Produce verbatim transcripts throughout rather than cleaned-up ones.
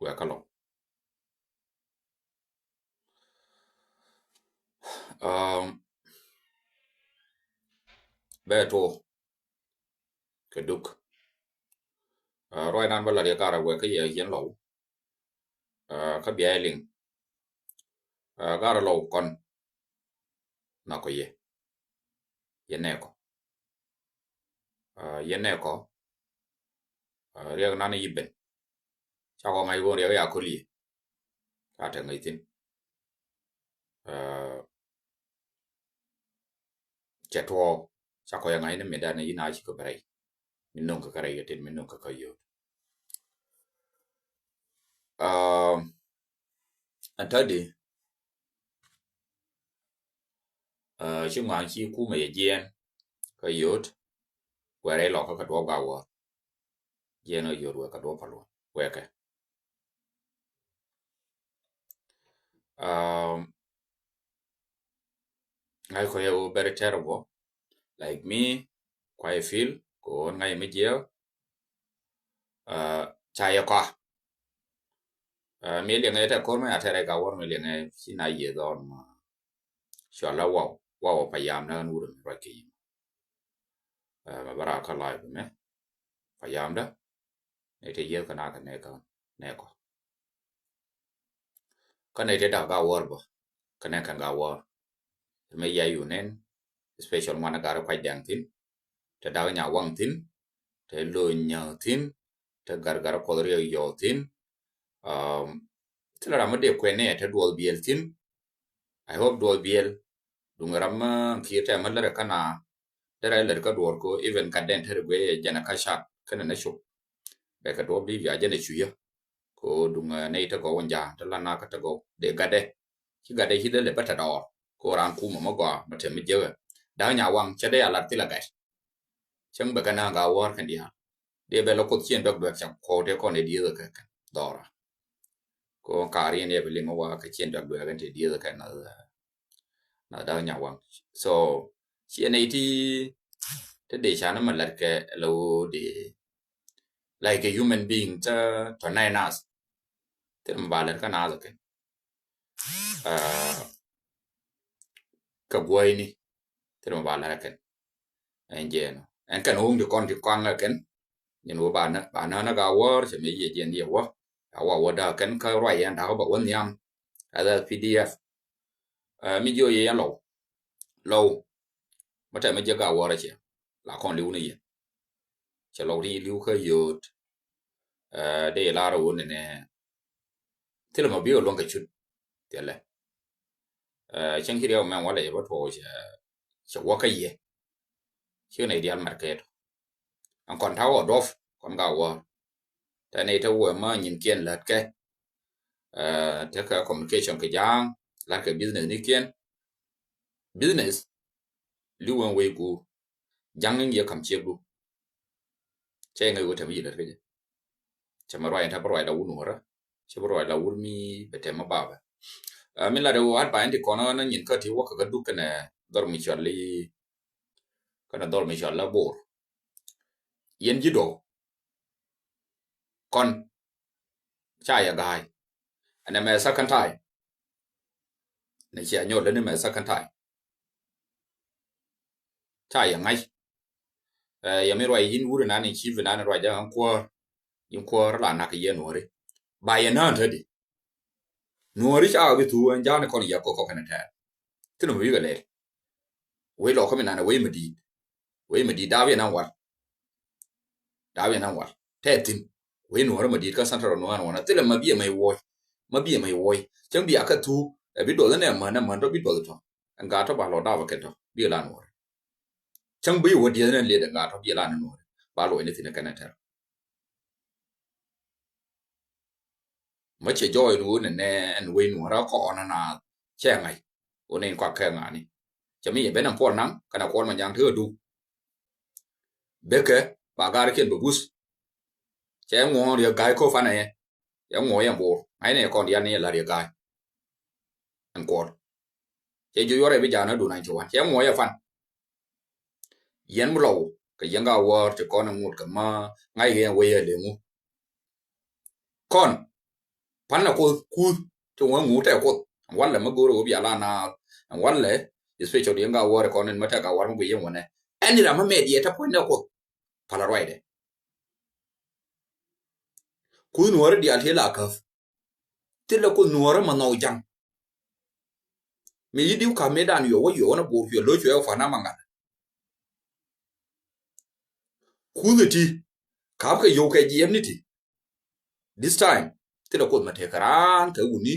Bɛ kä lɔw. Um, bɛ tuɔ kɛ duk. Uh, ruac nan bä la riɛ karɛ wɛ kä yɛ yɛn lɔw. Uh, kä bia yɛ liŋ. Uh, garɛ lɔw kɔn na kɔ yɛ. Yɛ nɛ kɔ. Uh, yɛ nɛ kɔ. Uh, riɛk nan yi ben. Ca kɔ ŋa̱c ɣöö riɛk ya köl yɛ. Ca tɛ ŋäc thi̱n. Uh, cɛ tuɔɔk ca kɔ yɛ ŋa̱c ni mi dan ni yin a ci kɛ bɛ rɛy. Mi no̱ŋ kɛ kɛ rɛy kɛ tin mi no̱ŋ kɛ kɛ yööt. Um, ɛn tädi uh, ci ŋɔaŋ ci kumɛ yɛ jiɛɛn kɛ yööt. Wɛrɛ ilɔkä kɛ duɔp gak wäär. Jiɛɛn kɛ yööt wɛ kɛ duɔp pal wä wɛkɛ. Um, ŋa̱c kɔ yɛ wä very terrible. Like me, kua yɛ feel kɛ ɣöö ŋa̱c mi jiɛɛk. Uh, ca yɛ kɔa. Uh, mi liɛŋɛ tɛ kor mi a tɛrɛ ka wor mi liɛŋɛ ci na yɛ dhɔr ma. Cua la waw, waw pa yam na ɣän wurɛ mi ruac kɛ yim. Uh, ma bara ka live mɛ pa yam da. Nɛ tɛ yɛ ka na ka nɛ ka nɛ kɔ. Kä nɛ tɛ dak ga wor bä. Kä nɛ kɛn ga wor. Mɛ ya yu nen. Special ŋuan gar kuac dɛŋ thin. Tɛ dak nya waŋ thin. Tɛ lo nya thin. Tɛ gar gar kuɔth riɛk yɔ thin. Um, thilɛ ram mi dee kuɛn ni tɛ duɔth biɛl thin. I hope duɔth biɛl. Duŋ ram mi kiɛ tɛ mi lärɛ kä na. Derɛ lät kä duɔr ko even gat den teri guey jɛn a kä cat kɛnɛ na cop. Bɛ kɛ duɔr bi bia jɛn a cuiä. Ko duŋ nɛy te gɔw wun ja̱a̱n te lan na kä te gɔw de gatdɛ. Ci gatdɛ ci dee lɛ bä te dɔɔr ko raan kumä mä gɔaa mä te mi jekɛ. Da̱k nya waŋ cɛ dee a lat thilɛ gat. Cäŋ bɛ kɛ na gaa wäär kɛn diaal. Dee bɛ lɛ kuoth cien duak duak cɛ kɔw te kɔn ɛ dieth kɛ kɛ dhɔra. Ko kaar yɛn yɛ bi liŋ wa kɛ cien duak duak kɛn te dieth kɛ na. Na da̱k nya waŋ. So ciɛ nɛy ti te dee can ma lat kɛ la woo dee like a human being te tɔ nɛy nath. Thil ma ba lat kä nath kɛn. Uh, kä guɔyni thil ma ba lat kɛn. Ɛn jɛɛn ɛn kɛn wum ti kɔn ti kɔaŋ kɛn. Nyin wä ba na ba na na ga wär cɛ mi yɛ jɛn yɛ wä. A wa wä da kɛn kä ruac yɛn dak ba wä nhiam. As a P D F. Uh, mi jiɔ yɛ yɛn lɔw lɔw. Ma tɛ mi jɛ ga wär cɛ la kɔn liw ni yɛn. Cɛ lɔw ti liw kä yööt. Uh, dee lar wun ni nɛ. Thilɛ ma bi wä luɔŋ kɛ cut. Thilɛ. Uh, cɛŋ ci riɛw mɛn wä lɛ yɛ bä tuɔw cɛ cɛ wä kä yɛ. Ci nɛ dial market. An kɔn ta wä dɔf kɔn ga wä. Tɛ ni te wä ma nyin kiɛn lät kɛ. Uh, te kɛ communication kɛ ja̱a̱ŋ lät kɛ business ni kiɛn. Business li wen wei gu ja̱ŋ in yɛ kam ciek du. Cɛ ŋäc wä te mi yi lät kɛ jɛ. Cɛ ma ruac in ta bä ruac la wun wä rä. Cɛ bä ruac la wun mi bɛ te ma babɛ. Uh, mi la de wä at ba in ti kɔn na nyin kä ti wä kɛ kä duk kɛnɛ dhɔr mi cɔl li kɛnɛ dhɔr mi cɔl la bor. Yɛn ji̱ dɔw kɔn ca yɛ ga̱a̱c. Ɛn ɛmɛ second time. Ni cia nyɔl ni mɛ second time. Ca yɛ ŋa̱c. Ɛ, yɛ mi ruac yin wuri nani ci bi nani ruac jaŋ kuɔr. Yin kuɔr la nak yɛ nuɔri. Ba yɛ nään tädi. Nuɔri ca bi thu ɛn ja̱a̱n kɔn yɛ kɔ kɔkɛn tɛɛr. Thilɛ mi wi̱i̱ kɛ lɛl. Wei lɔ kä mi nani wei mi di̱i̱t. Wei mi di̱i̱t da̱a̱p yɛ nan wal. Da̱a̱p yɛ nan wal tɛɛth thi̱n. Wee nuɔ̱ɔ̱rä ma di̱i̱t kä central nuɔ̱ɔ̱rä nuɔ̱ɔ̱rä thilɛ ma biɛ ma iwuɔ̱c. Ma biɛ ma iwuɔ̱c cäŋ bia kä thuk. Ɛ bi duɔth inɛ män ɛ män tɔ bi duɔth tɔ. Ɛn gaa tɔ ba lɔ da̱a̱p ɛ kɛn tɔ bi la nuɔ̱ɔ̱rä. Cäŋ bi iwuɔ̱c diɛth inɛ liet ɛ gaa tɔ bi la ni nuɔ̱ɔ̱rä ba luɔc ni thi̱n ɛ kɛn ɛ tɛr. Mä cɛ jɔɔy ni wun nɛ nɛ ɛn wee nuɔ̱ɔ̱rä kɔɔn na cɛ ŋa̱c. Wun ni in kɔak kɛ ŋa̱ni cɛ mi yɛ ben ɛn puɔl naŋ kɛn ɛ kuɔl ma jaŋ ti ɣä duk. Bekɛ ba gaarikiɛn bɛ buth. Cɛ ŋuɔ̱ɔ̱ŋ riɛk ga̱a̱c ko̱p fanɛ yɛ. Cɛ ŋuɔ̱ɔ̱ŋ yɛ bo̱o̱r ŋa̱cnɛ yɛ kɔn diaal ni yɛ la̱r yɛ ga̱a̱c. Ɛn kuɔl cɛ ji̱ yuɔrɛ bi ja̱a̱n adun an ci wan cɛ ŋuɔ̱ɔ̱ŋ yɛ fan. Yɛn mi lɔw kɛ yɛn ka wäär ti kɔn ɛ ŋut kɛ ma ŋa̱c kɛ yɛn wee yɛ leŋu. Kɔn Pan la Kuoth kuth ti wä ŋu tɛ Kuoth. Walɛ mi go̱o̱r ɛ wä bia la naath. Walɛ especially yɛn Gawuɔr kɔn in mi tɛ Gawuɔr mi gui yɛn wä nɛ. Ɛn ira mi mɛt yɛ tɛ puɔ̱ny nɛ Kuoth. Palä ruacdɛ. Kuth nuɔ̱ɔ̱ri diaal ti la käth. Thilɛ Kuoth nuɔ̱ɔ̱ri ma nhɔw jaŋ. Mi yi diw ka̱m mi dan yuɔk wä yuɔk wä na bo̱o̱r cuɛ lo̱c cuɛ wä fua̱n na ma ŋa̱t. Kuth iti ka̱p kɛ yio̱w kɛ jiɛp ni ti. This time thilɛ Kuoth ma tëëkɛ raan kɛ wuni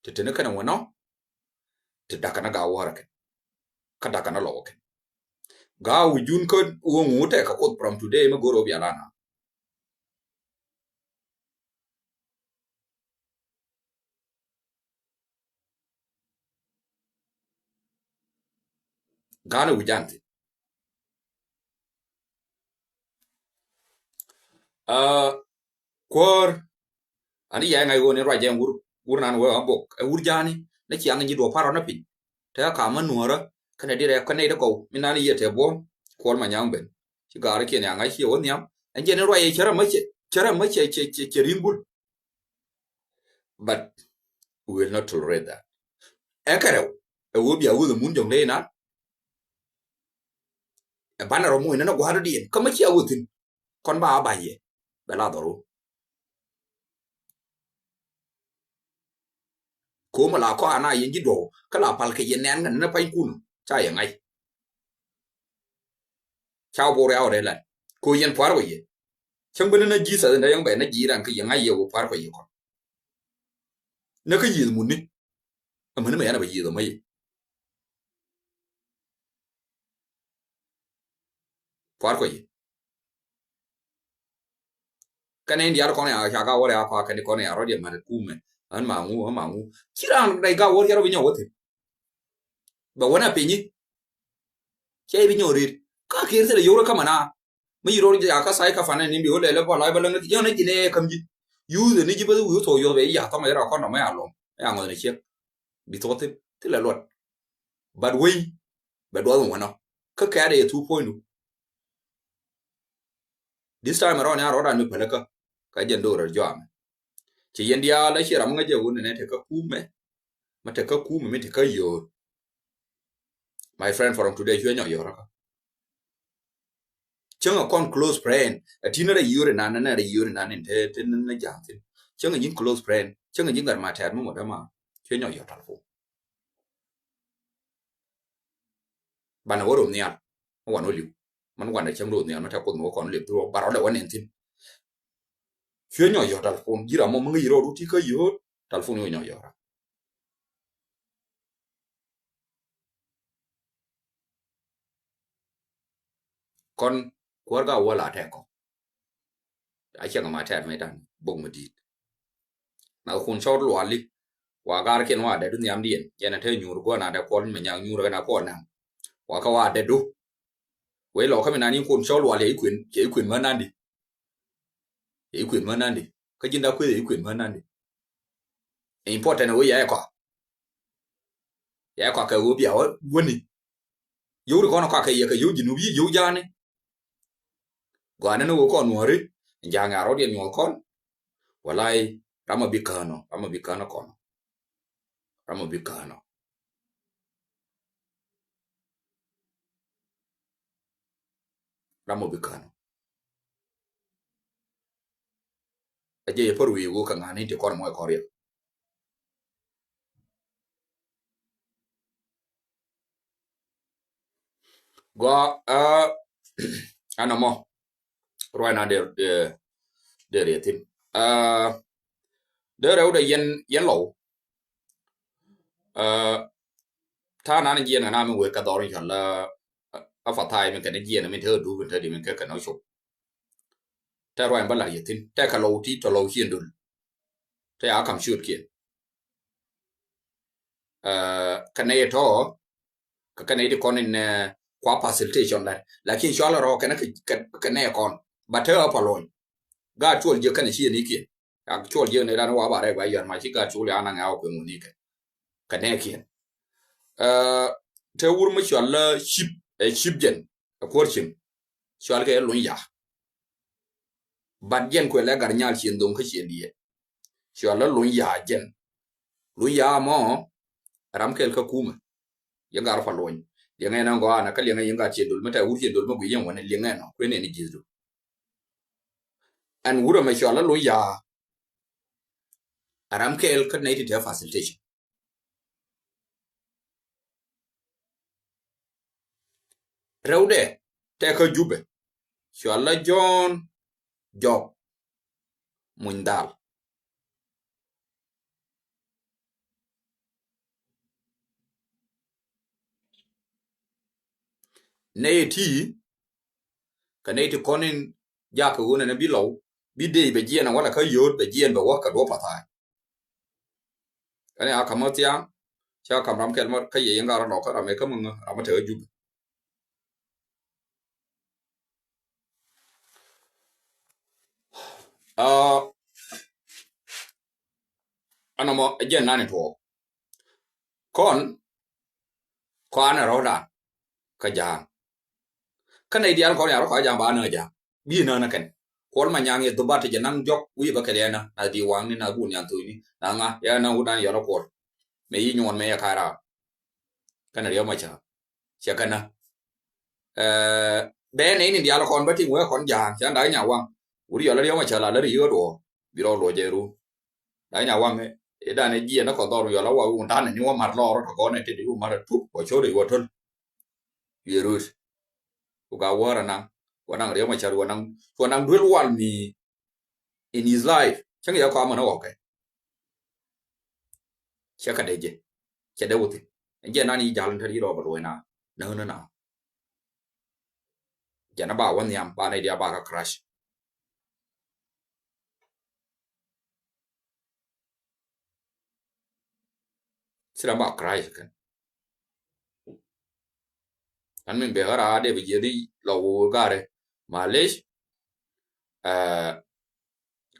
ti teni kɛnɛ wä nɔ. Ti da̱kɛ na Gawuɔr kɛn kä da̱kɛ na lɔk kɛn. Ga̱a̱ wi̱c jun kä wä ŋu tɛk kɛ Kuoth from today mi go̱o̱r wä bia la naath. Ga̱a̱n ɛ wi̱c jan thi̱n. Aa, kuäär ani yɛ ŋa̱c ɣöö ni ruac jɛ wur wur nan wee ɣän bok ɛ wur ja̱a̱ni ni ciaŋ nyi duɔ̱p parɔ ni piny. Te ɣä ka̱m ɣä nuäärä kɛnɛ dirɛ kɛnɛ idä kɔw mi nan yɛ te buɔ̱m kuɔl ma nyaŋ ben. Ci gaari kiɛn ya ŋa̱c ciɛ wä nhiam ɛn jɛ ni ruac yɛ cärä mä cɛ cärä mä cɛ cɛ cɛ rin bul. But we will not tolerate that. Ɛ kɛ rɛw ɛ wee bia wuth ɛ mun jɔŋ ley nan. Ɛ banɛ rɔ muc nɛn ɛ gua̱a̱r dɔ̱diɛn kä mä cia wuth thi̱n. Kɔn ba a ba̱ny yɛ bɛ la dhɔru. Ko̱o̱m ɛ la kɔaŋ a na yɛn ji̱ duɔ̱w kä la pal kɛ yɛn nɛn ŋän ni pany kun ca yɛ ŋa̱c. Ca wä bo̱r ya wä rɛ lat ko̱ yɛn pua̱r wä yɛ. Cäŋ ben ni na Jesus in da yɛn bɛ na ji̱ ran kä yɛ ŋa̱c yɛ wä pua̱r kɔ yɛ kɔn. Nä kä yiëth muni. Amäni mɛ yan a bɛ yiëth amäyi. Pua̱r kɔ yi. Kɛn in diaal kɔn ya ca ka wä rɛ a kɔa kɛn kɔn ya rɔ diɛ mɛ kumɛ. An ma ŋu an ma ŋu. Ci ran dai ka wä rɛ bi nyɔ wä thin. Bɛ wä na pinyi. Cɛ bi nyɔ rir ka kir thilɛ yorä kamɛ na. Mi yi ror ja ka sai ka fanɛ ni bi wä lɛlɛ bɔ lai bä läŋ ni yɔn ni ji̱ ni kam ji̱. Yuth ni ji̱ bä wi̱i̱ thok yoth bɛ yi ya thɔmɛ rɔ kɔn dɔmɛ ya lɔm ya ŋɔth ni ciek. Bi thok thin thilɛ luɔt. But wei bɛ duɔth in wänɔ kä kɛɛt yɛ thuk puɔ̱nydu. This time around ya rɔɔdan mi päläkä. Kä jɛn do̱r rɛl jɔamɛ ci yɛn diaal a ci ram ŋäc jɛ wun nɛ te kä kumɛ. Ma te kä kumɛ mi te kä yöör. My friend, from today cuɛ nyɔk yöör kä. Cäŋ a kɔn close friend a ti ni rɛ yöör inan ni rɛ yöör inan ni te te ni ja̱a̱ŋ thin. Cäŋ a nyin close friend cäŋ a nyin gat ma tɛɛr mi mɔ däma. Cuɛ nyɔk yöör telephone. Banɛ wä rom nhial. Wan wä liw. Man wan a cäŋ rom nhial ma tɛ kuoth mi wä kɔn lep through ba rɔ lɛ wä nɛn thin. Cuɛ nyɔk yɔt telephone ji̱ ram mɔ mi ŋäc rɔɔdu ti kä yööt telephone wä nyɔk yɔt ram. Kɔn kuäär ka wä la tɛk kɔ. A cɛ kɛ ma tɛt mɛ tan bok mɛ dit. Na kun cɔr luali. Wa gar ken wa dɛ du nhiam dien jɛn a te nyuur guɔ na dɛ kuɔl mɛ nyak nyuur kɛ na kuɔl nam. Wa ka wa dɛ du. Wei lɔ kä mi nan in kun cɔr luali yɛ ikwin yɛ ikwin mɛ nandi. Yɛ ikwin mɛ nandi kä ji̱n da kueth yɛ ikwin mɛ nandi. Important wei yɛ kɔ. Yɛ kɔ kɛ wei bia wä wä ni. Yio̱w ri kɔn kɔakɛ yɛ kɛ yio̱w ji̱ nup yi̱ yio̱w ja̱a̱ni. Gɔaa ni ni wä kɔn nuɔ̱ɔ̱ri. Ja̱a̱ŋ a rɔ̱diɛn nyuɔ̱th kɔn. Walay. Ramɔ bi käänɔ ramɔ bi käänɔ kɔn. Ramɔ bi käänɔ. Ramɔ bi käänɔ. A jɛ yɛ pär wi̱i̱ wä kɛ ŋa̱n ni ti kɔn mɔc kɔn riɛk. Gɔaa. Ɛn ɛmɔ ruac na dee dee riɛ thin. Dee rɛw dee yɛn yɛn lɔw. Ta̱a̱ nan jiɛn kɛ na mi wek kɛ dhɔr in cɔl a fathai min kɛn jiɛn min te dup in te di min kɛ kɛn cop. Tɛ ruac bä la yɛ thin tɛ kɛ lɔw ti tɔ lɔw cien dul. Tɛ a kam ciötkiɛn. Kɛ nɛy tɔ kɛ kɛ nɛy ti kɔn in kua facilitation lɛ lakin cual rɔ kɛn kɛ nɛ kɔn. Ba te a pa lɔny. Gaat cuɔl jiɛ kɛn ciɛ ni kiɛn. Yak cuɔl jiɛ ni dan wa ba rɛ ba yɔn ma ci gaat cuɔl ya na ŋɛ a kɛ ŋun ni kɛ kɛ nɛ kiɛn. Te wur mi cual la cip ɛ cip jɛn ɛ kuɔr cim. Cual kɛ luny ya. Bat jɛn kuɛ lɛ gar nyal cien dhoŋ kä cien diɛ. Cua la luny ya jɛn. Luny ya mɔ ram kɛl kä kumɛ. Yɛ gar pa luny. Liɛŋɛ na gɔaa na kä liɛŋɛ yɛ gat ciɛ dol mɛ tɛ wur ciɛ dol mɛ gui yɛn wɛnɛ liɛŋɛ nɔ kuɛn ɛn ji̱th du. Ɛn wurɛ mɛ cua la luny ya. Ram kɛl kä nɛy ti tɛ facilitation. Rɛwdɛ tɛ kä Jubɛ. Cua la Jɔ̱ɔ̱n Jɔk Muny Dhal. Nɛy ti kɛ nɛy ti kɔn in jakɛ ɣöö nɛnɛ bi lɔw bi dee bɛ jiɛn a wala kä yio̱o̱t bɛ jiɛn bɛ wä kɛ duɔ̱p pa̱tha̱a̱c. Kɛn ya ka̱m ɣä thia̱a̱ŋ ca ka̱m ram kɛl mɔ kä yɛ yɛn gat rɔ lɔk kä ram ɛ kä mi ŋä ram mi te ɣä Jubɛ. Aa, ɛn ɔmɔ ɛ jɛn nani tuɔɔk. Kɔn kɔanɛ rɔ̱dan kä Ja̱a̱ŋ. Kä nɛy diaal kɔn ya rɔ kɔa Ja̱a̱ŋ ba nä Ja̱a̱ŋ bi nä nä kɛn. Kuɔl ma nyaŋ yɛ dhubat ti jɛ naŋ jɔk wi̱i̱ bä kɛl yɛ nä na di waŋni na gun nyan thoyni na ŋa yɛ nä wut nan yɔl kuɔl. Mɛ yi nyuɔn mɛ yɛ ka̱ raar. Kɛn riɛw ma ca̱a̱ cɛ kɛn nä. Ɛɛ, bɛ nɛy ni diaal kɔn bä tiŋ wee kɔn Ja̱a̱ŋ ca ndak nya waŋ. Wut yɔl riɛw ma ca̱a̱ la lä ri yio̱o̱t wɔ bi rɔ luɔc jɛ ru. Da̱a̱ nya waŋ i̱ dan i̱ jiɛn i̱ kɔn dhɔr wiɔl a wa wun ta̱n ni wä mat lɔɔr tɔ gɔn i̱ ti di wä mat a tup wä cot i̱ wä töl. Yɛ röt. Ku ga wäär anaŋ wä naŋ riɛm a car wä naŋ wä naŋ duel wal mi in his life. Cäŋ yɛ kɔam män a wɔkɛ. Cɛ ka dee jɛ cɛ dee wuthi. Ɛn jɛ nan i̱ jal in te di rɔ bɛ luɔy na näk ni na. Jɛn a ba wä nhiam ba nɛy diaal ba kä crash. Thilɛ ma crash kɛn. An min bek a raa dee bi jiɛth i̱ lɔ wur gari malish. Ɛɛ,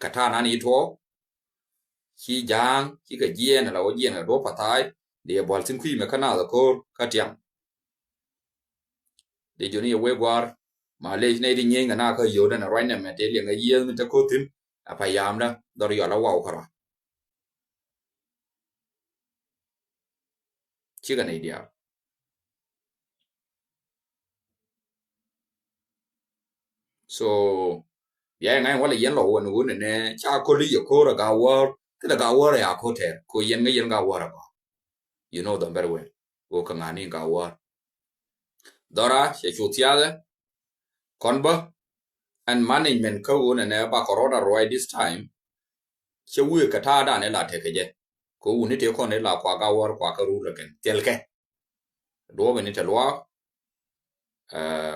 kɛ ta̱a̱ nan i̱ tuɔɔk ci Ja̱a̱ŋ ci kɛ jiɛɛn ala wä jiɛɛn kɛ duɔ̱p pa̱tha̱a̱c. Dee buɔl thi̱n kui̱ mɛ kä naath ɛ ko̱o̱r kä tiam. Dee joni yɛ wee gua̱a̱r malish nɛy ti nyieny kɛ na kä yio̱o̱dɛ nɛ ruacnɛ mɛ tëë liɛŋɛ yiëëth min te ko̱o̱th thi̱n. A pa yamdä dhɔr yɔl a waw kärɔa. Cikɛ nɛy diaal. So bia yɛ ŋa̱c walɛ yɛn lɔ wä ni wun ni nɛ ca koli yɛ ko̱r a ga wäär thilɛ ga wäär a ya ko̱r tɛr ko yɛn ŋä yɛn ga wäär a gɔaa. You know them very well. Wä kä ŋa̱ni ga wäär dhɔra cɛ cu thiathɛ. Kɔn bä ɛn management kä wun ni nɛ ba kɔrɔda ruac this time. Cɛ wi̱i̱ kɛ ta̱a̱ dan ila tekɛ jɛ. Kɛ wuni tëë kɔn ila kua ga wäär kua kä rur kɛn thilkɛ. Duɔ̱ɔ̱p in te luaak.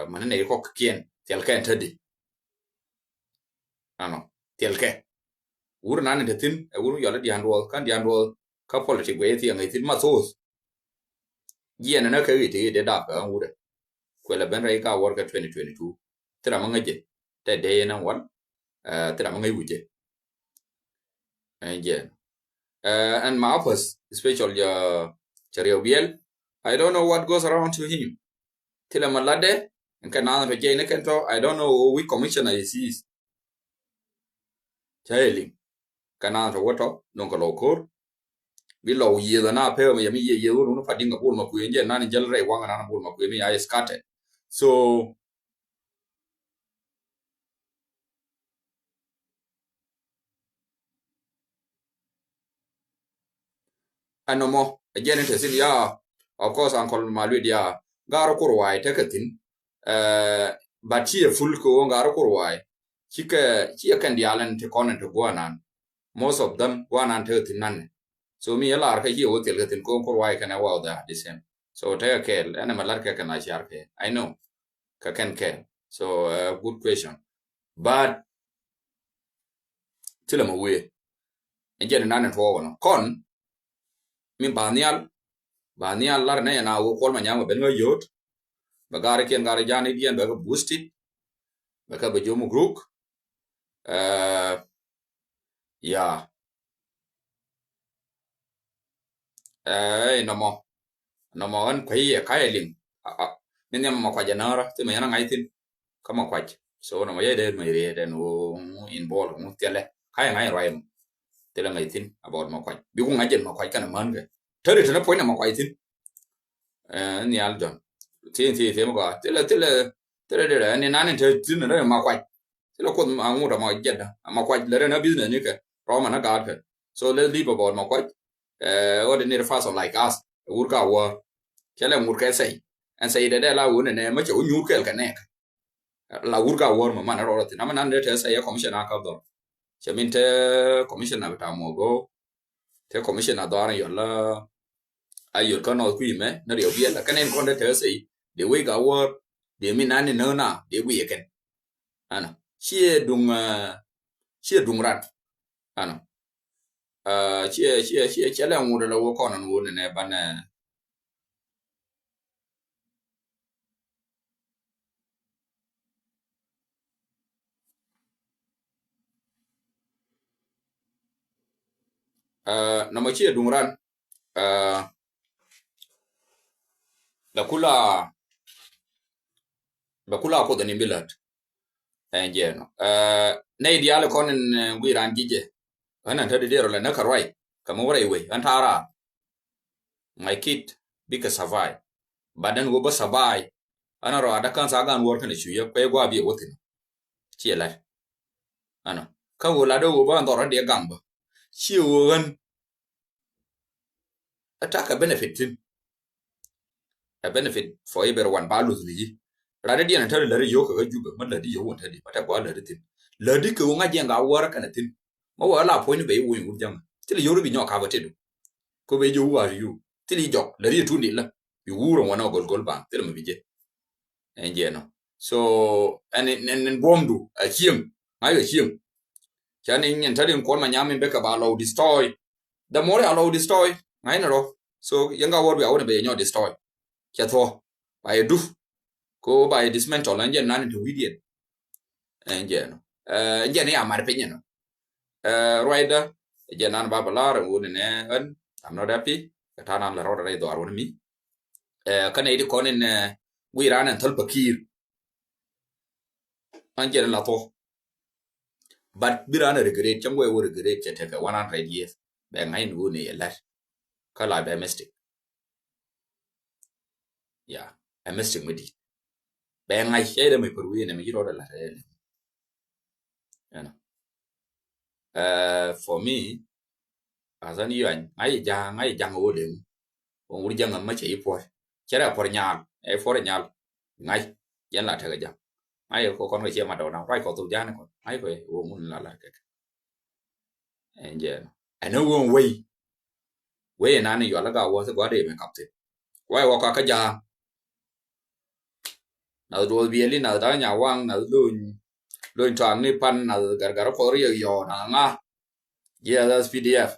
Mani nɛ ikɔk kiɛn thilkɛ in te di. Ɛnɔ thilkɛ. Wur nan in te thi̱n ɛ wur yɔl i̱ dia̱a̱n duɔth kan dia̱a̱n duɔth. Kä politik guɛ ithiɛ ŋäc thi̱n ma thos. Jiɛn ɛn ɛ kɛ i̱ te i̱ dee dap kɛ ɣän wurɛ. Kuɛlɛ ben rɛy ka wäär kɛ twenty twenty-two. Thilɛ ma ŋäc jɛ tɛ dee in ɛn wal. Thilɛ ma ŋäc wi̱c jɛ. Ɛn jɛ ɛn ma office special jɛ cɛ riɛw biɛl. I don't know what goes around to him. Thilɛ ma latdɛ ɛn kɛ naath tɔ jɛ in ɛ kɛn tɔ I don't know which commissioner is this. Cä yɛ liŋ kɛ naath tɔ wä tɔ nuŋ kɛ lɔw ko̱r. Bi lɔw yiëth ana pek mi yɛ mi yiëth yiëth wä run pa diŋ kɛ bul ma kuëë jɛ nan jäl rɛy waŋ nan bul ma kuëë mi ya is scattered. So ɛn nɔmɔ ɛ jɛn in te thi̱n ya. Of course Uncle Maluet ya gar kur waay tekɛ thi̱n. But ci ɛ full kɛ wä gar kur waay. Cikɛ ci ɛ kɛn diaal ɛn ti kɔn ɛn ti guanan. Most of them guanan tekɛ thi̱n nanɛ. So mi ɛ lar kä ci ɛ wä thil kɛ thi̱n kɛ wä kur waay kɛn ɛ wä the same. So tekɛ kɛɛl ɛn ɛmɛ lar kɛ kɛn a ciar kɛ I know. Kɛ kɛn kɛɛl. So good question. But thilɛ mɛ wee ɛn jɛn in nanɛ tuɔɔk ɛnɔ kɔn. Mi ba nhial ba nhial lar nɛ yɛn a wee kuɔl ma nyam kɛ ben kä yio̱o̱t. Bɛ gari kiɛn gari jani diɛn bɛ kɛ boosted. Bɛ kɛ bɛ jom gruk. Ya. Ɛɛ nɔmɔ nɔmɔ ɣän kuec yɛ ka̱yɛ liŋ. Min nhiam ma kuac ɛ näärä thimɛ yɛn a ŋa̱c thi̱n. Kä ma kuac so nɔmɔ yɛ dee mɛ riee dɛn ɣöö ŋu in bɔɔl ŋu thilɛ ka̱yɛ ŋa̱c ruac mɔ. Thilɛ ŋäc thi̱n about Makuac. Bikɛ ŋa̱c jɛn Makuac kɛnɛ män kɛ. Teri teni puɔ̱ny na Makuac thi̱n. Ɛ, nhial Jɔn. Thi̱n thi̱n thi̱n mi gɔaa. Thilɛ, thilɛ, thilɛ derɛ. Ɛn ni nan in te thi̱n ni Makuac. Thilɛ Kuoth ma ŋut ama jɛtdä. Makuac lɛ ren a business ni kɛ. Rɔma na gaat kɛ. So let's leave about Makuac. Ɛ, ordinary person like us. Ɛ wur ka wä. Cɛ lɛ ŋut kɛ sɛy. Ɛn sɛy dɛ dɛ la wun nɛ mɛ cɛ wä nyuur kɛɛl kɛ nɛɛk. La wur ka wä mɛ man rɔɔdɛ thin. Ama nan dɛ te sɛy ɛ commissioner ka dhɔr. Cɛ min te commissioner bi ta mɔ go. Te commissioner dhɔr yɔl la. A yɔl ka nɔth kui̱ mɛ ni riɛw biɛl la kɛn ɛn kɔn dɛ te sɛy. Dee wei ka wä. Dee min nan ni nä na dee guiɛ kɛn. Ɛnɔ ciɛ duŋ, ciɛ duŋ ran. Ɛnɔ ciɛ, ciɛ, ciɛ, ciɛ lɛ ŋut la wä kɔn ɛn wun nɛ banɛ. Nɔmɔ ciɛ duŋ ran. Bɛ kula, bɛ kula Kuoth ni bi lät. Ɛn jɛ nɔ. Nɛy diaal kɔn in guiran ji̱ jɛ. Ɣän ɛn te di diɛɛr ɔ lɛ näk kɛ ruac kɛ mi wä rɛy wei ɣän ta̱a̱ raar. My kid bikɛ survive. But ɛn ɣöö bä survive. Ɛn rɔ adä cancer a gan wäär kɛnɛ cuc yɛ kuɛ gua̱a̱ bi ɛ wä thi̱n. Ciɛ la̱t. Ɛnɔ kä ɣöö lat ɣöö bä ɛn dhɔr rɔ diɛ gam bä. Ciɛ ɣöö ɣän. Ɛ ta̱kɛ benefit thi̱n. Ɛ benefit for everyone ba luth ni ji̱. Rat i̱ diɛn ɛ täri läri yio̱k kɛ kä Jubɛ mä läri yio̱k wä täri mä tɛ gɔaa läri thi̱n. Läri kɛ wä ŋa̱c jiɛn gaa wäärä kɛnɛ thi̱n. Mä wä la puɔ̱ny ni bɛ i̱ wuny wur jaŋä thil yio̱k ri bi nyɔk ka̱pä ti du. Kɛ bɛ ji̱ wä wa̱a̱ yio̱k thil i̱ jɔk läri i̱ tun di lä bi wur ɛ wä nɔ go̱l go̱l baŋ thil mɛ bi jɛ. Ɛn jɛ nɔ. So ɛn ɛn ɛn buɔ̱mdu ɛ cieŋ ŋa̱c ɛ cieŋ. Cä ni nyɛn täri in kuɔl ma nyam in bekɛ ba lɔw destroy. The more ya lɔw destroy ŋa̱c ni rɔ. So yɛn ka wä bi a wä ni bɛ yɛ nyɔ destroy. Cɛ thuɔ ba yɛ duf. Ko ba yɛ dismantle ɛn jɛ nan in te wi̱i̱ diɛn. Ɛn jɛ nɔ. Ɛn jɛ ni ya mar piny nɔ. Ruacdä jɛ nan ba bɛ lar ɛn wun nɛ ɣän. I'm not happy. Kɛ ta̱a̱ nan lɛ rɔɔdɛ rɛy dhɔaar wun mi. Kä nɛ i̱ di kɔn in guiran ɛn thäl pakir. An jɛ ni la thuɔ. But bi ran a regret cäŋ wee wä regret cɛ tekɛ one hundred years. Bɛ ŋa̱c ni wun ni yɛ lɛr. Kä la bɛ mistake. Ya ɛ mistake mi di̱i̱t. Bɛ ŋa̱c cɛ dee mi pär wi̱i̱ nɛ mi ci rɔɔdɛ la̱t ɛ lɛ. Ɛnɔ. For me, as an yuany ŋa̱c ja̱ ŋa̱c ja̱ ŋa̱c wä lemu. Wä wur ja̱ ŋa̱c ma cɛ i̱ puɔ̱r cɛ rɛ puɔ̱r nyal ɛ puɔ̱r nyal. Ŋa̱c jɛn la tekɛ ja̱ ŋa̱c kɔ kɔn kɛ ciɛ ma dɔw na ruac kɔ thok ja̱ ni kɔn ŋa̱c kɔ wä ŋun la la kɛk. Ɛn jɛ ɛn ɛ wä wei. Wei ɛn an yual ɛ ga wä thi gɔaa dee mɛ kap thi. Wai wä ka kä ja̱. Nath duɔth biɛli nath da̱k nya waŋ nath lony. Lony tɔak ni pan nath gargar kuɔth riɛk yɔɔ nath ŋa. Jiɛ S P D F.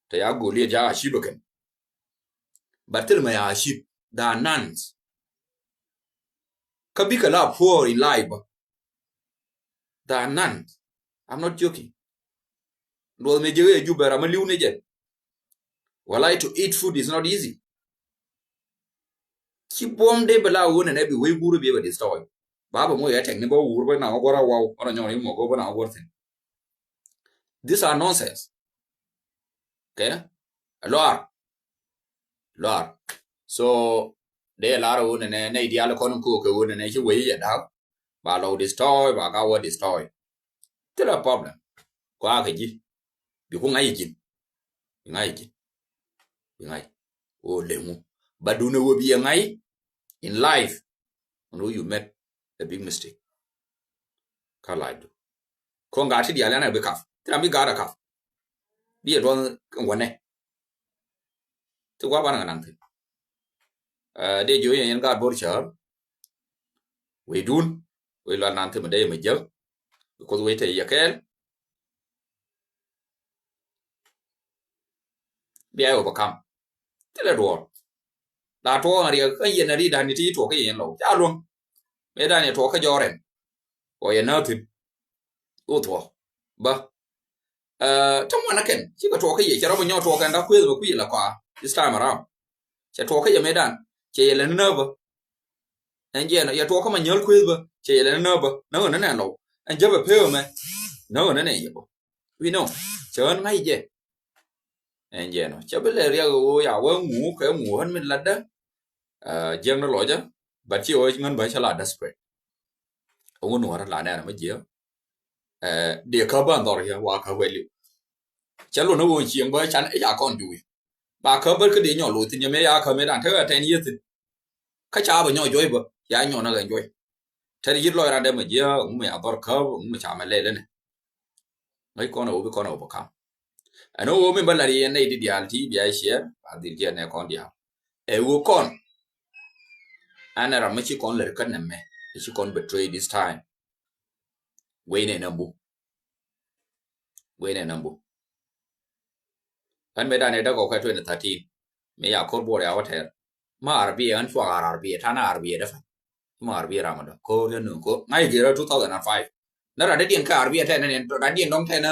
Te ya gol yɛ ja̱ a cip ɛ kɛn. But thil mɛ ya a cip. They are nuns. Kä bikɛ la poor in life bä. They are nuns. I'm not joking. Duɔth mɛ jek ɛ Jubɛ ram mi li̱w ni jɛ. Walai to eat food is not easy. Ci buɔ̱m dee bɛ la wun ɛn ɛ bi wei guur bi bɛ destroy. Ba bɛ moc ɛ tɛk ni bä wur bä na wä guɔr a waw ɔn a nyɔr i̱ mɔ go̱ bä na wä guɔr thin. These are nonsense. Okay? Luar. Luar. So dee lar wun ɛn ɛ nɛ idial kɔn ko kɛ wun ɛn ɛ ci wei yɛ da̱k. Ba lɔw destroy ba ga wä destroy. Thilɛ problem. Kua kɛ ji̱. Bi ku ŋa̱c ji̱n. Bi ŋa̱c ji̱n. Bi ŋa̱c. Wä leŋu. But duundɛ wä bi yɛ ŋa̱c in life. Ɛn wä you made a big mistake. Kä lacdu. Kɔn gaat ti diaal ɛn a bi kap. Ti ram bi gaat a kap. Bi yɛ duɔth kɛ wänɛ. Ti gua banɛ ŋa naŋ thin. Dee jiö yɛn yɛn gaat bo̱r cäär. Wecdun wec lual nan thimɛ dee mɛ jäk. Because wec te yɛ kɛɛl. Bia yɛ wä bä kam. Thilɛ duɔɔr. La tuɔɔk ŋa riɛk kä yɛn a ri dan ni ti tuɔɔk kä yɛn lɔw ca luäŋ. Mëë dan yɛ tuɔɔk kä jɔɔrɛn. Wä yɛ nääthin. Wä thuɔɔk bä. Ɛ, tämɛ wanɛ kɛn cikɛ tuɔɔk kä yɛ cɛ rɔ bä nyɔk tuɔɔk kɛn da kuëth bä kui̱ la kɔa. This time around cɛ tuɔɔk kä yɛ mëë dan cɛ yɛ lɛ ni nääbä. Ɛn jiɛn yɛ tuɔɔk kä ma nyäl kuëth bä cɛ yɛ lɛ ni nääbä. Nä ɣän ni nɛ lɔw ɛn jäpɛ pee mɛ. Nä ɣän ni nɛ yɛ bä. We know. Tɛn ŋa̱c jɛ. Ɛn jɛ nɔ cɛ bi lɛ riɛk ɣöö ya wee ŋu kɛ ŋu ɣän mi latdä. Jiɛŋdä lɔcä. But ci ɣöö ŋän bä cä la desperate. Ŋun wä rä la nɛn mi jiɛ. Dee kä bä nhɔr yɛ wa kä wɛliw. Cɛ lun ni wä cieŋ bä can i̱ ca kɔn juwi. Ba kä bä kä dee nyɔ lo̱th thi̱n yɛ mëë ya kä mëë dan tekɛ tɛn yɛ thi̱n. Kä ca bä nyɔ juɔy bä ya nyɔ na ɣɛn juɔy. Tɛn yit lɔc ran dee mɛ jiɛ ŋu mɛ ya dhɔr kä ŋu mɛ ca mɛ lɛl ni. Ŋäc kɔn a wä bi kɔn a wä bä kam. Ɛn wä mi bä lar yɛ nɛy di diaal ti bia ciɛ a dhil jiɛ nɛ kɔn diaal. Ɛ wä kɔn. An ɛ ram mi ci kɔn lär kä nɛmɛ. Ci kɔn betray this time. Wee nɛ nɛ mbu. Wee nɛ nɛ mbu. Ɛn mëë dan ɛ däk ɔ kɛ twenty thirteen. Mi ya kor buɔr ya wä tɛr. Ma arbiɛ ɛn cua ar arbiɛ tan arbiɛ dä fɛ. Ma arbiɛ ram dä kor yɛ nöŋ kor ŋa̱c gɛrɛ two thousand and five. Nä rat dädiɛn kä arbiɛ tɛn ni rat diɛn dɔŋ tɛn.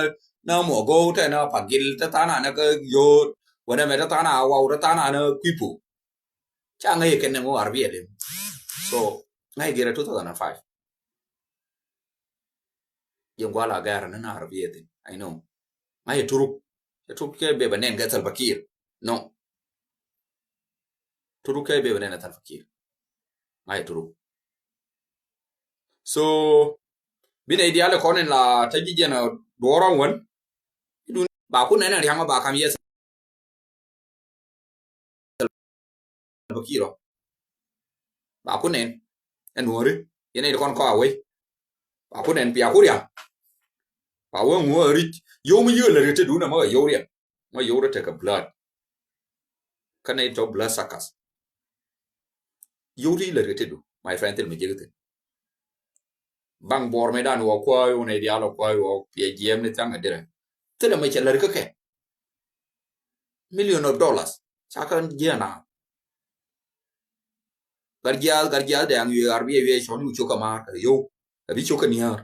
Nä muɔ go̱o̱k tɛn nä pagil te than anä kä yo̱o̱t. Wänɛ mɛ te than a waw te than anä kuipo. Ca ŋäc kɛn ni ŋu arbiɛ lim. So ŋa̱c gɛrɛ two thousand and five. Jɛ gual a gɛr ni na arbiɛ thin I know. Ŋa̱c turuk. Cɛ turuk cɛ bɛ bɛ nɛn kɛ Salva Kiir. No. Turuk kɛ bɛ bɛ nɛn kɛ Salva Kiir. Ŋa̱c turuk. So binɛ idial kɔn in la ta ji̱ jɛn a duɔrɔ ŋuän. Idun ba kun nɛn in riaŋ ba kam yɛ Salva Kiir ɔ. Ba kun nɛn in nuɔri yɛn in kɔn kɔ a wei. Ba kun nɛn pia ku riaŋ. Ba wee ŋuɔ a ric yow mi yiëë lɛ ri te dun a ma yow riaŋ. Ma yow ri te kɛ blood. Kä nɛy tɔ blood suckers. Yio̱w ti lät kɛ tetdu my friend thil mi jek thin. Baŋ buɔr mi dan wä kuäär wä nɛy diaal wä kuäär wä piɛ jiɛm ni thaŋ a dirɛ. Thilɛ mi cɛ lät kä kɛ million of dollars. Ca kä jiɛn a. Gat jiath gat jiath dɛŋ yuɛ arbiɛ yuɛ cɔn yu cok kɛ maar kɛ yo̱w. A bi cok kɛ niaar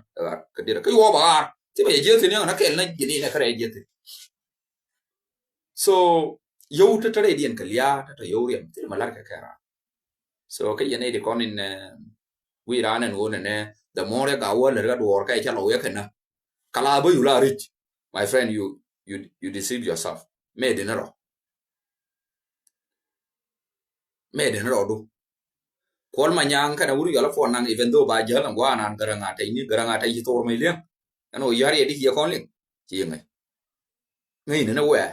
kɛ dirɛ kä yuɔ ba ar. Thilɛ mi cɛ jiɛth thin yäŋ na kɛl na jiɛn inɛ kä rɛy jiɛth thin. So yio̱w te te rɛydiɛn kɛ lia̱a̱ te te yio̱w riɛm thil ma lar kɛ kɛ raan. So kä yɛn nɛy ti kɔn in wi̱i̱ raan ɛn ɣöö nɛnɛ the more ɛ ga̱ wä lät kä duɔɔr kɛ cä lɔw yɛ kɛnä. Kala bä you la rich my friend you you you deceive yourself. Mɛ din rɔ. Mɛ din rɔ du. Kuɔl ma nyaŋ kɛnɛ wur yɔl a puɔn naŋ even though ba jäl ɛn gua̱a̱ nan gäräŋ a tɛcni gäräŋ a tɛc ci thor mi liɛŋ. Ɛn ɣöö yɔ̱a̱r yɛ di ci yɛ kɔn liŋ ci yɛ ŋäc. Ŋäcni ni wɛɛ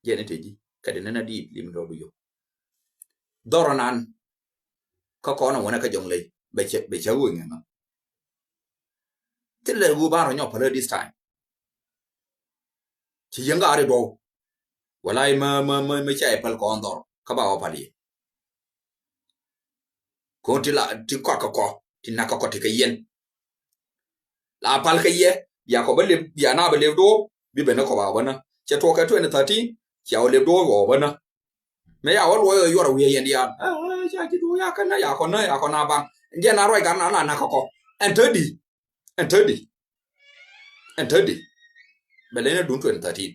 jɛn ni te ji̱ kɛ di ni na diit lim dɔɔk bi yop. Dhɔr nan kä kɔn a wänä kä jɔŋ ley bɛ cɛ bɛ cɛ wee ŋɛŋä. Thilɛ wee ban rɔ nyɔk pälä this time. Ci yieŋ ka ri duɔw. Walay mä mä mä mä cɛ päl kɔn dhɔr kä ba wä pal yɛ. Ko̱n ti la ti kɔt kä kɔ ti nak kä kɔ ti kɛ yɛn. La pal kɛ yɛ bia kɔ bä lep bia na bä lep duɔw bi ben ni kɔ ba wä bä na. Cɛ tuɔk kɛ twenty thirteen cia wä lep duɔw wä wä bä na. Mɛ ya wä luɔy ɔ yuɔr a wiɛ yɛn diaal. Ca ji̱ duɔw ya kɛ na ya kɔ na ya kɔ na baŋ. Jɛ na ruac gat na na nak kä kɔ ɛn te di. Ɛn te di. Ɛn te di. Bɛ leny na dun twenty thirteen.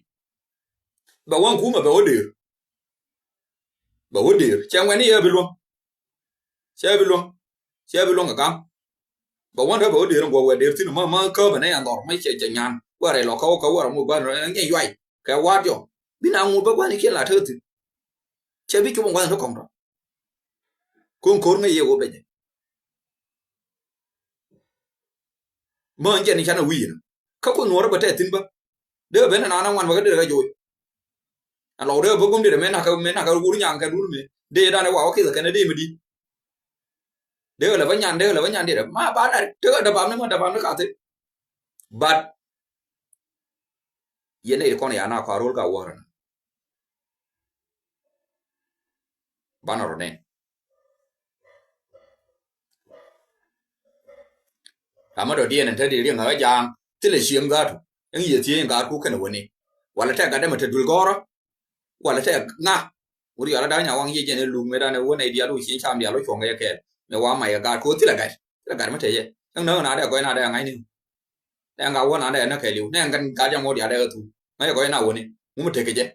Bɛ wä kumɛ bɛ wä der. Bɛ wä der cɛ ŋuɛni yɛ bi luäŋ. Cɛ bi luäŋ. Cɛ bi luäŋ kɛ gam. Bɛ wä dee bɛ wä der ŋuɔ wɛ der thin ma ma kä bɛ nɛ yan dhɔr ma cɛ cɛ nyan wɛ rɛ lɔ kä wä kä wä rɛ ŋuɔ guan rɛ ŋɛ yuay kɛ wat yɔ. Bi na ŋuɔ bɛ guan ikiɛ la te thin. Cɛ bi cupɛ guan te kɔŋ dɔ. Ko̱ŋ ko̱r ŋɛ yɛ wä bɛ jɛ. Mä jɛn i̱ canɛ wi̱i̱ inɔ kä kuoth nuɔɔrä bä tɛth thi̱n bä. Dee ben ɛn an aŋuan bä kä derɛ kä joc. Ɛn lɔw dee bä gom derɛ mëë nakä mëë nakä wur nyaŋ kɛ dur mëë dee dan ɛ wa wä kith kɛn ɛ dee mi di. Dee lɛ bä nyan dee lɛ bä nyan derɛ ma ba na tekɛ däpam ni ma däpam ni kathi. But yɛn ɛ kɔn ya na kɔa rol ka wäärä na. Banɛ rɔ nɛn. Amä dɔ̱diɛn ɛn te di riɛŋ ɛ ja̱a̱ŋ thilɛ cieŋ dha̱a̱tu. Ɛŋ yɛ thiec ɛn gaatku kɛnɛ wäni. Walɛ tɛ gat dämɛ te duël gɔ̱rä. Walɛ tɛ ŋa. Wur yɔal a da̱a̱ nya waŋ yiëc jɛn ɛ luk mëë da̱a̱n ɛ wä nɛy diaal wä cieŋ cam diaal wä cuɔ̱ŋ kɛ yɛ kɛɛl. Mëë wa mac ɛ gaatku thilɛ gat. Thilɛ gat mä te yɛ. Ɛŋ nä ɣän a dee gɔ̱c na dee ŋa̱cni. Nɛ ŋa wä na dee nä kɛɛliw nɛ ŋa gat jam wä diaal dee ɣä thuk ŋa yɛ gɔ̱c na wäni ŋu mi tek kɛ jɛ.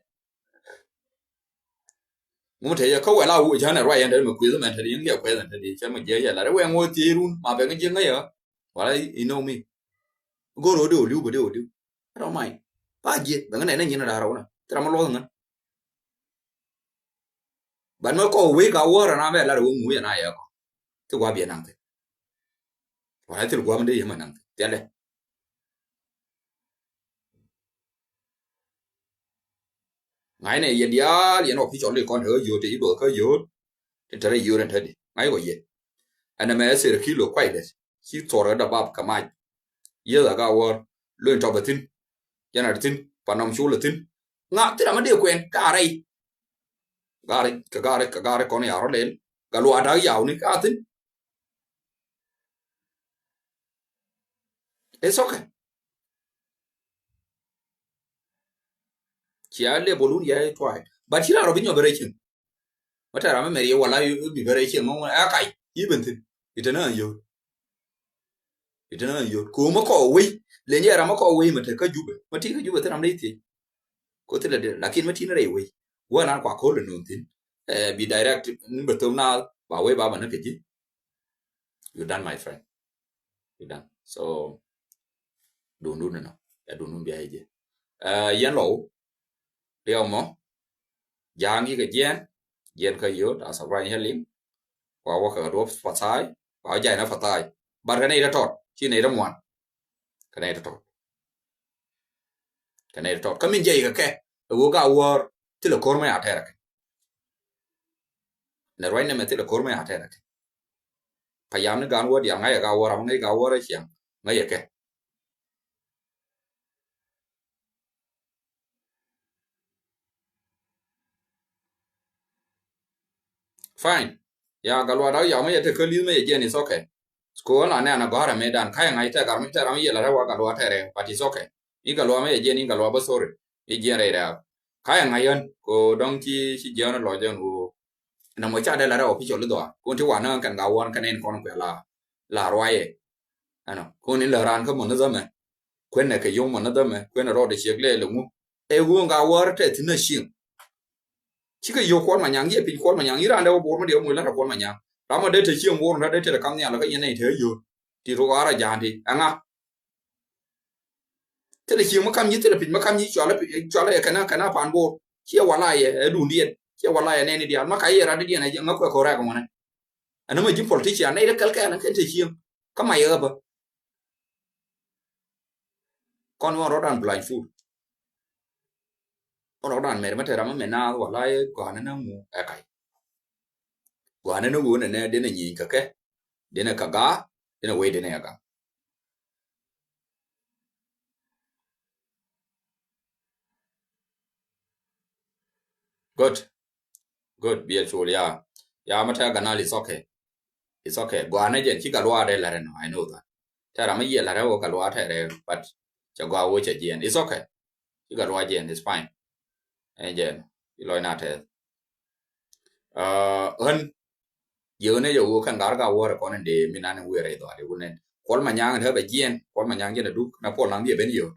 Ŋu mi tek jɛ kä wɛl a wä jän ɛ ruac ɛn dee mi kueth mɛn te di yɛn kiɛ kueth ɛn te di cɛ mi jiɛ yɛ lat ɛ wɛ ŋu thiec run ma bɛ ŋä jiɛ ŋä yɛ. Wala you know me. Go̱r ɣä dee wä liw bä dee wä liw. I don't mind. Pa jiɛ bɛ ŋä nɛ nɛ nyin da̱rä wunä. Thil ram mi luɔth ŋän. Ban mɛ kɔ wei ka wä rɛ na bɛ lar wä ŋu yɛ na yɛ kɔ. Thil wa biɛ naŋ thil. Wa thil wa mi dee yɛ mɛ naŋ thil. Thilɛ. Ŋa̱cnɛ yɛn diaal yɛn official li kɔn te ɣä yio̱o̱t te i̱ luɔth kä yio̱o̱t. Te te rɛ yio̱o̱t ɛn te di ŋa̱c kɔ yɛ. Ɛn ɛmɛ ɛ ser kilo kuay dɛt ci thor ɣä dabab kɛ mac. Yieth a ga wäär luny tɔp ɛ thi̱n. Jɛn a ti thi̱n pa nɔm col ɛ thi̱n. Ŋa thil ram mi dee kuɛn ka rɛy. Gari kɛ gari kɛ gari kɔn ya rɔ lɛl. Gat luaak da̱k yawni ka thi̱n. It's okay. Cia lɛ bolun yɛ tuay. But ci ran rɔ bi nyɔ bɛ rɛ cieŋ. Mɛ tɛ ram mɛ mɛr yɛ wala bi bɛ rɛ cieŋ mɛ ɛ kac. I̱ ben thi̱n. Itɛ na yio̱o̱t. Itɛ na yio̱o̱t. Ko mɛ kɔ wei. Lɛ nyɛ ram mɛ kɔ wei mɛ te kä Jubɛ. Mɛ ti kä Jubɛ thil ram dee thiec. Ko thilɛ dee. Lakin mɛ ti ni rɛy wei. Wä nan kua ko̱l in nööŋ thi̱n. Ɛ bi direct ni bɛ thom na ba wei ba bɛ ni kɛ ji̱. You done, my friend. You done. So dundun ni nɔ. Ya dundun bia i̱ ji̱. Ɛ yɛn lɔw. Riɛw mɔ ja̱a̱ŋ yikɛ jiɛn. Jiɛn kä yio̱o̱t a surprise yɛ liŋ. Kua wä kɛ duɔ̱p pathai kua wä jay na pathai. But kɛ nɛy tɔt ci nɛy tɔ ŋuan. Kɛ nɛy tɔt kɛ nɛy tɔt kä min jay kɛ kɛ. Ɛ wä ga wäär thilɛ ko̱r mɛ a tɛrɛ kɛ. Nɛ ruac nɛ mɛ thilɛ ko̱r mɛ a tɛrɛ kɛ. Pa yam ni gan wä dial ŋa̱c ɛ ga wäär ram ŋa̱c ga wäär ɛ ciaŋ ŋa̱c ɛ kɛ. Fine. Ya gat luaak da̱k yam mi yɛ te kä li̱th mi yɛ jiɛn is okay. Ko ɣän la nɛ an a gɔ̱a̱r ɛmɛ dan ka̱ yɛ ŋa̱c tɛ gat mi tɛ ram yɛ la rɛ wa gat luaak tɛ rɛ but is okay. I̱ gat luaak mi yɛ jiɛn i̱ gat luaak bä sorry. I̱ jiɛn rɛy rɛ̈ɛ̈p ka̱ yɛ ŋa̱c ɣän ko dɔ̱ŋ ci ci jiɛn lɔc ɣän ko. Nɛ mɔ ca dee la rɛ official i̱ dhɔaar ko ti wa näŋ kɛn gat wäär kɛn in kɔn kuɛ la la ruac yɛ. Ɛnɔ kun in lɛ raan kä mɔnädhämɛ. Kuenɛ kɛ yo̱ŋ mɔnädhämɛ kuenɛ rɔɔdɛ ciek lɛɛl ɛŋu. Ɛ ɣöö ŋa wäär tɛ thi̱n a cieŋ. Cikɛ yio̱w Kuɔl Manyaŋ yiɛ piny Kuɔl Manyaŋ i̱ raan dee wä bo̱o̱r mi diɛ wä moc la̱t ɛ Kuɔl Manyaŋ. Ram mɔ dee te cieŋ bo̱o̱r ni rat dee te te kam nhial kä yɛn nɛy te ɣä yio̱o̱t. Ti ruk ɣaar a ja̱a̱n ti ɛŋa. Thilɛ cieŋ mi kam nyi thilɛ piny mi kam nyi cualɛ cualɛ kɛnɛ kɛnɛ pan bo̱o̱r. Ciɛ wala yɛ ɛ duundiɛn ciɛ wala yɛ nɛni diaal ma ka yɛ rat diɛn ɛ ŋä kuɛ ko̱rɛk ŋuɔnɛ. Ɛn ɛmɛ ji̱ politician nɛy rɛ kɛl kɛɛl ɛn kɛn te cieŋ kä mac ɛ ɣä bä. Kɔn ɣɔn rɔ̱dan blind food. Ɣɔn rɔ̱dan mɛr mɛ te ram mɛ naath wala ɛ gɔanɛ nä ŋu ɛ kac. Gɔanɛ nä ɣöö nɛ nɛ denɛ nyieeny kɛ kɛ denɛ kɛ gaa denɛ wee denɛ ɛ gaa. Good. Good. Biɛl col ya. Ya mɛ tɛ ganal is okay. Is okay. Gɔanɛ jɛn ci gat luaak dee lɛrɛ nɔ I know that. Tɛ ram mi yiɛ lɛrɛ wä gat luaak tɛ rɛ but cɛ gɔaa wä cɛ jiɛn is okay. Ci gat luaak jiɛn is fine. Ɛn jɛn ilɔc na tɛ. Ɣän jiɛ ɣän ɛ jɛ wä kɛn gat gat wä rɛ kɔn in dee mi nan in wä rɛ idhɔal iwun nɛn Kuɔl Manyaŋ in tɛ bɛ jiɛn Kuɔl Manyaŋ jɛn a duk na Puɔl Naŋ diɛ ben yio̱o̱t.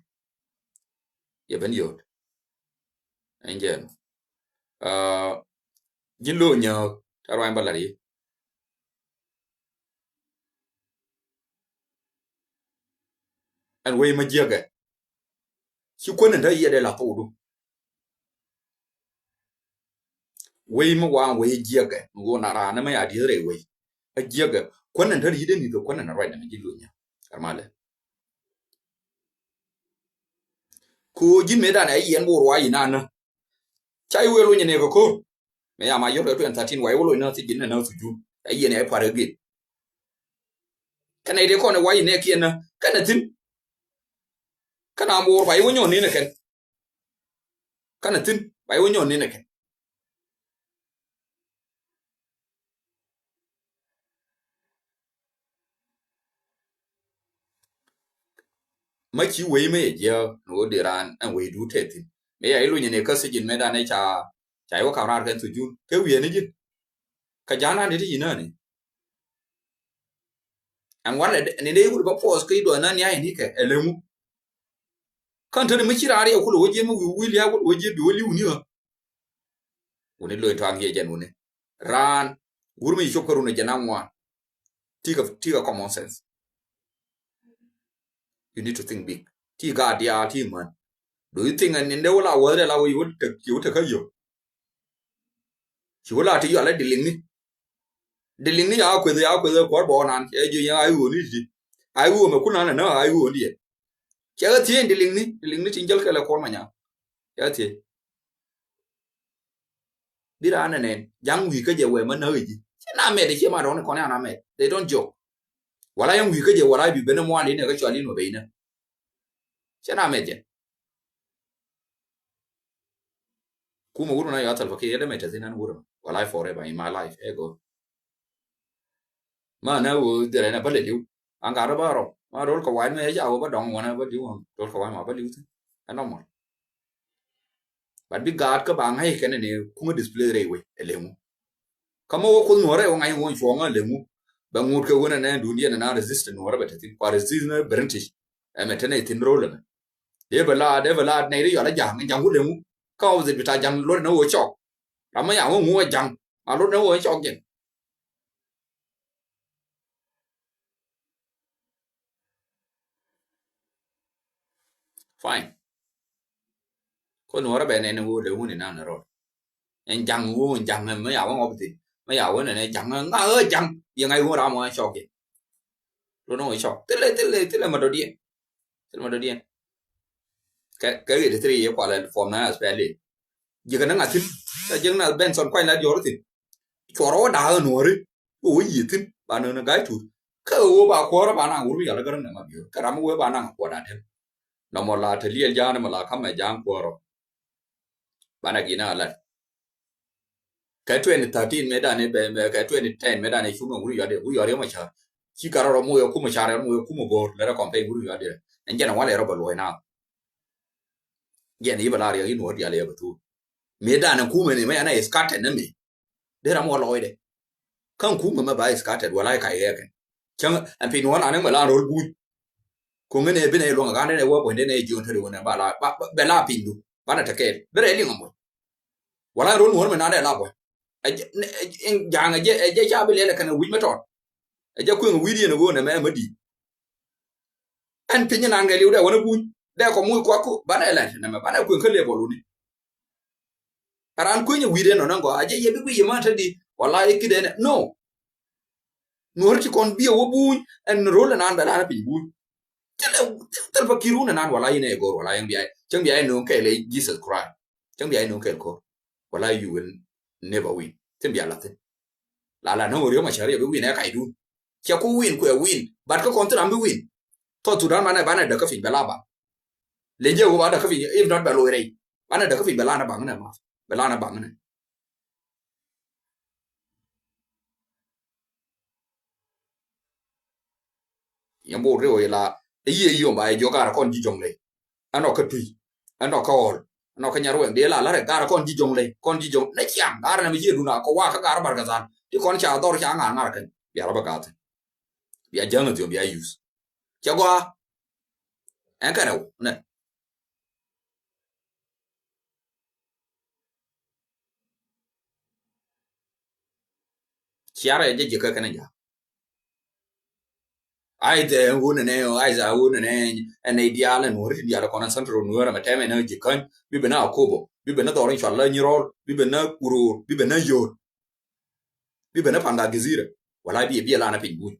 Yɛ ben yot. Ɛn jɛn ji̱n lo̱o̱ nyääk tɛ ruany bä la̱r yi. Ɛn wec mä jiäkɛ ci kuän in te yiɛt ɛ la thokdu. Wec mä waŋ wec jiäkɛ mi ɣöö na raan ni mä ya dieth rɛy wec. Ɛ jiäkɛ kuän in te ri̱t ɛ ni̱th kɛ kuän in ruac ni mä ji̱n lo̱o̱ nyääk. Kar malɛ. Ko ji̱n mëë dan ɛ yiɛn bo̱o̱r wa yi nan nä. Ca yi wëë lony nɛ kɛ ko̱r. Mëë ya ma yɔt kɛ twenty thirteen wa yi wä lony nä thi ji̱n nɛ nä thujun. Ɛ yiɛn ɛ par ɛ gel. Kɛnɛ dee kɔn ɛ wa yi nɛ kiɛn nä kɛnɛ thi̱n. Kɛnɛ am bo̱o̱r ba yi wä nyɔn ni nɛ kɛn. Kɛnɛ thi̱n ba yi wä nyɔn ni nɛ kɛn. Ma ci wei ma yɛ jiɛ ni wä di ran ɛn wei du tɛ thin. Mi ya ilu nyɛ ni kä sijin mɛ dan ɛ ca ca iwä kam ran kɛn thujun kɛ wiɛ ni jin. Kä ja̱a̱n ran di ti yi nani. Ɛn wan ni dee iwut bä puɔth kä idɔ nani a ini kɛ ɛ lemu. Kän teni mi ci ran riɛ kul wä jiɛ mi wiu wi̱i̱ lia̱a̱ wä jiɛ bi wä liu ni ɣä. Wuni lo̱c tɔaŋ yɛ jɛn wuni. Raan wur mi ci cop kä run ɛ jɛn a ŋuan. Ti kɛ ti kɛ common sense. You need to think big. Ti gaat diaal ti män. Do you think ɛn nindɛ wä la wäth dɛ la wä yi wä tek ci wä tek kä yök? Ci wä la ti yɔalɛ diliŋni. Diliŋni ya kueth ya kueth kuɔr bɔɔnan cɛ jiö yɛn a iwuɔni ti a iwuɔ mɛ kunan ɛnä a iwuɔni yɛ. Cɛ kä thiec diliŋni diliŋni ti jäl kɛlɛ kuɔr mɛ nya. Cɛ kä thiec. Bi raan nɛnɛn ja̱ŋ wi̱i̱ kä jɛ wɛmä näk i̱ ji̱ cɛ na mɛt i̱ ciɛ ma dɔ̱ŋ ni kɔn yan a mɛt they don't joke. Wala yɛn wi̱i̱ kä jɛ wala i̱ bi ben mɔ an inɛ kä cual in wä ben inä. Cɛ na mɛt jɛ. Kumɛ wurun a yɔ a Salva Kiir yɛ dee mɛ tɛthin an wurun wala i̱ forever in my life ɛ gɔ. Ma na wä dhirɛ na bä lɛ liw. An gat rɔ ba rɔ ma rol kɛ wa̱i̱ mɛ yɛ ca wä bä dɔŋ wänä bä liw an rol kɛ wa̱i̱ ma bä liw thin. Ɛ normal. But bi gaat kä ba ŋa̱c kɛn ni kuŋä display rɛy wec ɛ leŋu. Kä ma wä kuoth nuɔrɛ wä ŋa̱c wä cuɔŋä ɛ leŋu. Bɛ ŋut kɛ wänä nɛ duun yɛn na resist nuɔrɛ bɛ tɛthin kua resist nɛ British. Ɛmɛ tɛnɛ thin rol ɛmɛ. Dee bɛ laat dee bɛ laat nɛy ri yɔl a ja̱ŋ ja̱ŋ wä leŋu. Kä opposite bi ta ja̱ŋ lot ni wä cɔk. Ram mi ya̱ wä ŋu wä ja̱ŋ ma lot ni wä cɔk jɛn. Fine. Ko nuɔrɛ bɛ nɛn wä leŋu ni nan rot. Ɛn ja̱ŋ wä ɛn ja̱ŋ mi ya̱ wä opposite mi ya̱ wä nɛn ja̱ŋ ŋa ɛ ja̱ŋ. Yɛ ŋa̱c wä ram wä cɔk jɛn. Lot ni wä cɔk thilɛ thilɛ thilɛ ma dɔ̱diɛn. Thil ma dɔ̱diɛn. Kɛ kɛ ɣet thil yɛ kualɛ form na as pɛli. Ji̱ kɛ ni ŋa̱ thi̱n. Kɛ ji̱ na Benson kuany la diɔr thi̱n. Cuɔr wä da̱a̱ nuɔ̱ri. Wä wä yi̱ thi̱n ba nööni ga̱y tuut. Kä wä ba kuɔrä ba naŋ wur mi yɔl gäräŋ nɛ ma biör kɛ ram wä ba naŋ kuɔr da̱a̱ tɛm. Nɔmɔ la te liɛl ja̱a̱n mɛ la ka̱mɛ ja̱a̱n kuɔrɔ. Banɛ gi̱n a lat. Kɛ twenty thirteen mëë danɛ bɛ kɛ twenty ten mëë danɛ cumɛ wuri yɔt wuri yɔt yɔmɔ car. Ci karɔ rɔ muyɛ kumɛ car yɔt muyɛ kumɛ go̱o̱r lɛ rɛ kɔn pɛy wuri yɔt yɔt. Ɛn jɛn ɛ walɛ rɔ bɛ luɔy na. Jɛn i̱ bɛ lar yɔ i̱ nuɔ̱ɔ̱r dial yɛ bɛ thuur. Mëë danɛ kumɛ ni mɛ yanɛ iskatɛ nɛ mëë. Dee ram wä lɔɔcdɛ. Kä ŋ kuŋ mɛ mɛ ba iskatɛt wala i̱ kac ɣɛɛkɛn. Cäŋ ɛn piny nuɔ̱ɔ̱n an ɛ mɛ la ro̱l buny. Kuŋ ɛn ɛ bi nɛ luɔ̱ŋ ɛ kan ɛn ɛ wä buɔ̱ny den ɛ jiön te ri wun ɛ ba la bɛ la piny du banɛ te kɛɛl bi rɛ liŋ ɛ muɔ̱ny. Wala ɛn ro̱l nuɔ̱ɔ̱n mɛ nan ɛ la buɔ̱ny. Ɛ jɛ ja̱a̱ŋ ɛ jɛ ɛ jɛ ca bi lɛl ɛ kɛn ɛ wi̱c mɛ tɔt. Ɛ jɛ kueŋ ɛ wi̱i̱diɛn ɛ ɣöö nɛ mɛ ɛ mɛ di̱i̱t. Ɛn piny nan kɛ liw dɛ wänä buny dɛ kɔ muc kuak ku banɛ lɛt nɛmɛ banɛ kueŋ kä lɛ bɔl wuni. Aran kuenyɛ wi̱i̱dɛ nɔnɛ gɔ a jɛ yɛ bi guiy yɛ ma tä di wala i̱ kidɛ nɛ no. Nuɔr ti kɔn biɛ wä buny ɛn rol ɛnan bɛ lan piny buny. Thil pa kir wun ɛnan wala in ɛ gor wala in bia cäŋ bia in nöŋ kɛɛl ɛ Jesus Christ. Cäŋ bia in nöŋ kɛɛl kor wala you will never win. Thin bia la thin. La la nöŋ riöm a cari a bi win ɛ kac dun. Cɛ ku win kuɛ win but kä kɔn thil ram bi win. Thɔ Thudan manɛ banɛ däk kä piny bɛ la baŋ. Leny jɛ wä ba däk kä piny if not bɛ loc rɛy. Banɛ däk kä piny bɛ lanɛ baŋ nɛ ma bɛ lanɛ baŋ nɛ. Yɛn bor riw ila iye yom ba ijo kara kɔn ji jɔŋ lɛ. Ɛnɔ kä tui ɛnɔ kä ɔl ɛnɔ kä nyar wɛŋ dee la larɛ kara kɔn ji jɔŋ lɛ kɔn ji jɔŋ nɛ ciaŋ kara nɛ mi ciɛ duna kɔ wa kä kara barkazan ti kɔn ca dhɔr ca ŋar ŋar kɛn bia rɔ bä gath. Bia jäŋ thiom bia yus cɛ gɔa. Ɛn kɛnɛ wä nɛ ciarɛ jɛ jikä kɛnɛ ja. Aidha wun ɛnɛ aidha wun ɛnɛ ɛnɛ diaal ɛn wun ri diaal kɔn ɛn central nuɛr ɛmɛ tɛmɛ ɛnɛ jikäny bi ben a kobo bi ben a dhɔr in cual la nyirɔl bi ben a wurur bi ben a yor. Bi ben a panda gizira wala bi bi la na piny buny.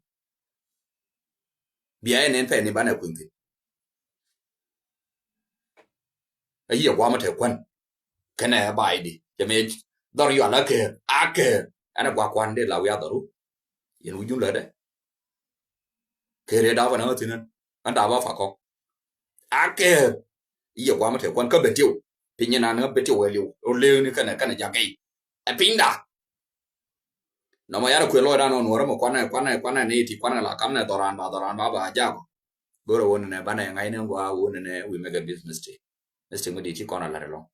Bia ɛn ɛn pɛ ni banɛ kuny thin. Ayi a guam a te kuan. Kɛnɛ ɛ ba̱a̱cdi cɛ mëë dhɔr yual a keer a keer. Ɛn ɛ gua̱a̱k kuan dee la wiaa dhɔru. Yɛn wi̱c jun lätdɛ. Keer yɛ da̱a̱p ɛn ɣä thi̱n ɛn ɛn da̱a̱p a fa kɔk. A keer. I̱ yɛ gua̱a̱k mi te kuan kä ben tiw. Piny ɛn an ɣä ben tiw ɛ liw ro leeni kɛnɛ kɛnɛ ja̱k gɛy. Ɛ pinyda. Nɔmɔ yar kuël lɔcdan ɔ nuɔ̱rä mɔ kuanɛ kuanɛ kuanɛ ni ti kuanɛ la kamnɛ dhɔran ba dhɔran ba ba jakɔ. Go̱rɛ wun nɛ banɛ ŋa̱cnɛ gua wun nɛ we make a big mistake. Mistake mi di ti kɔn a lat ɛlɔŋ.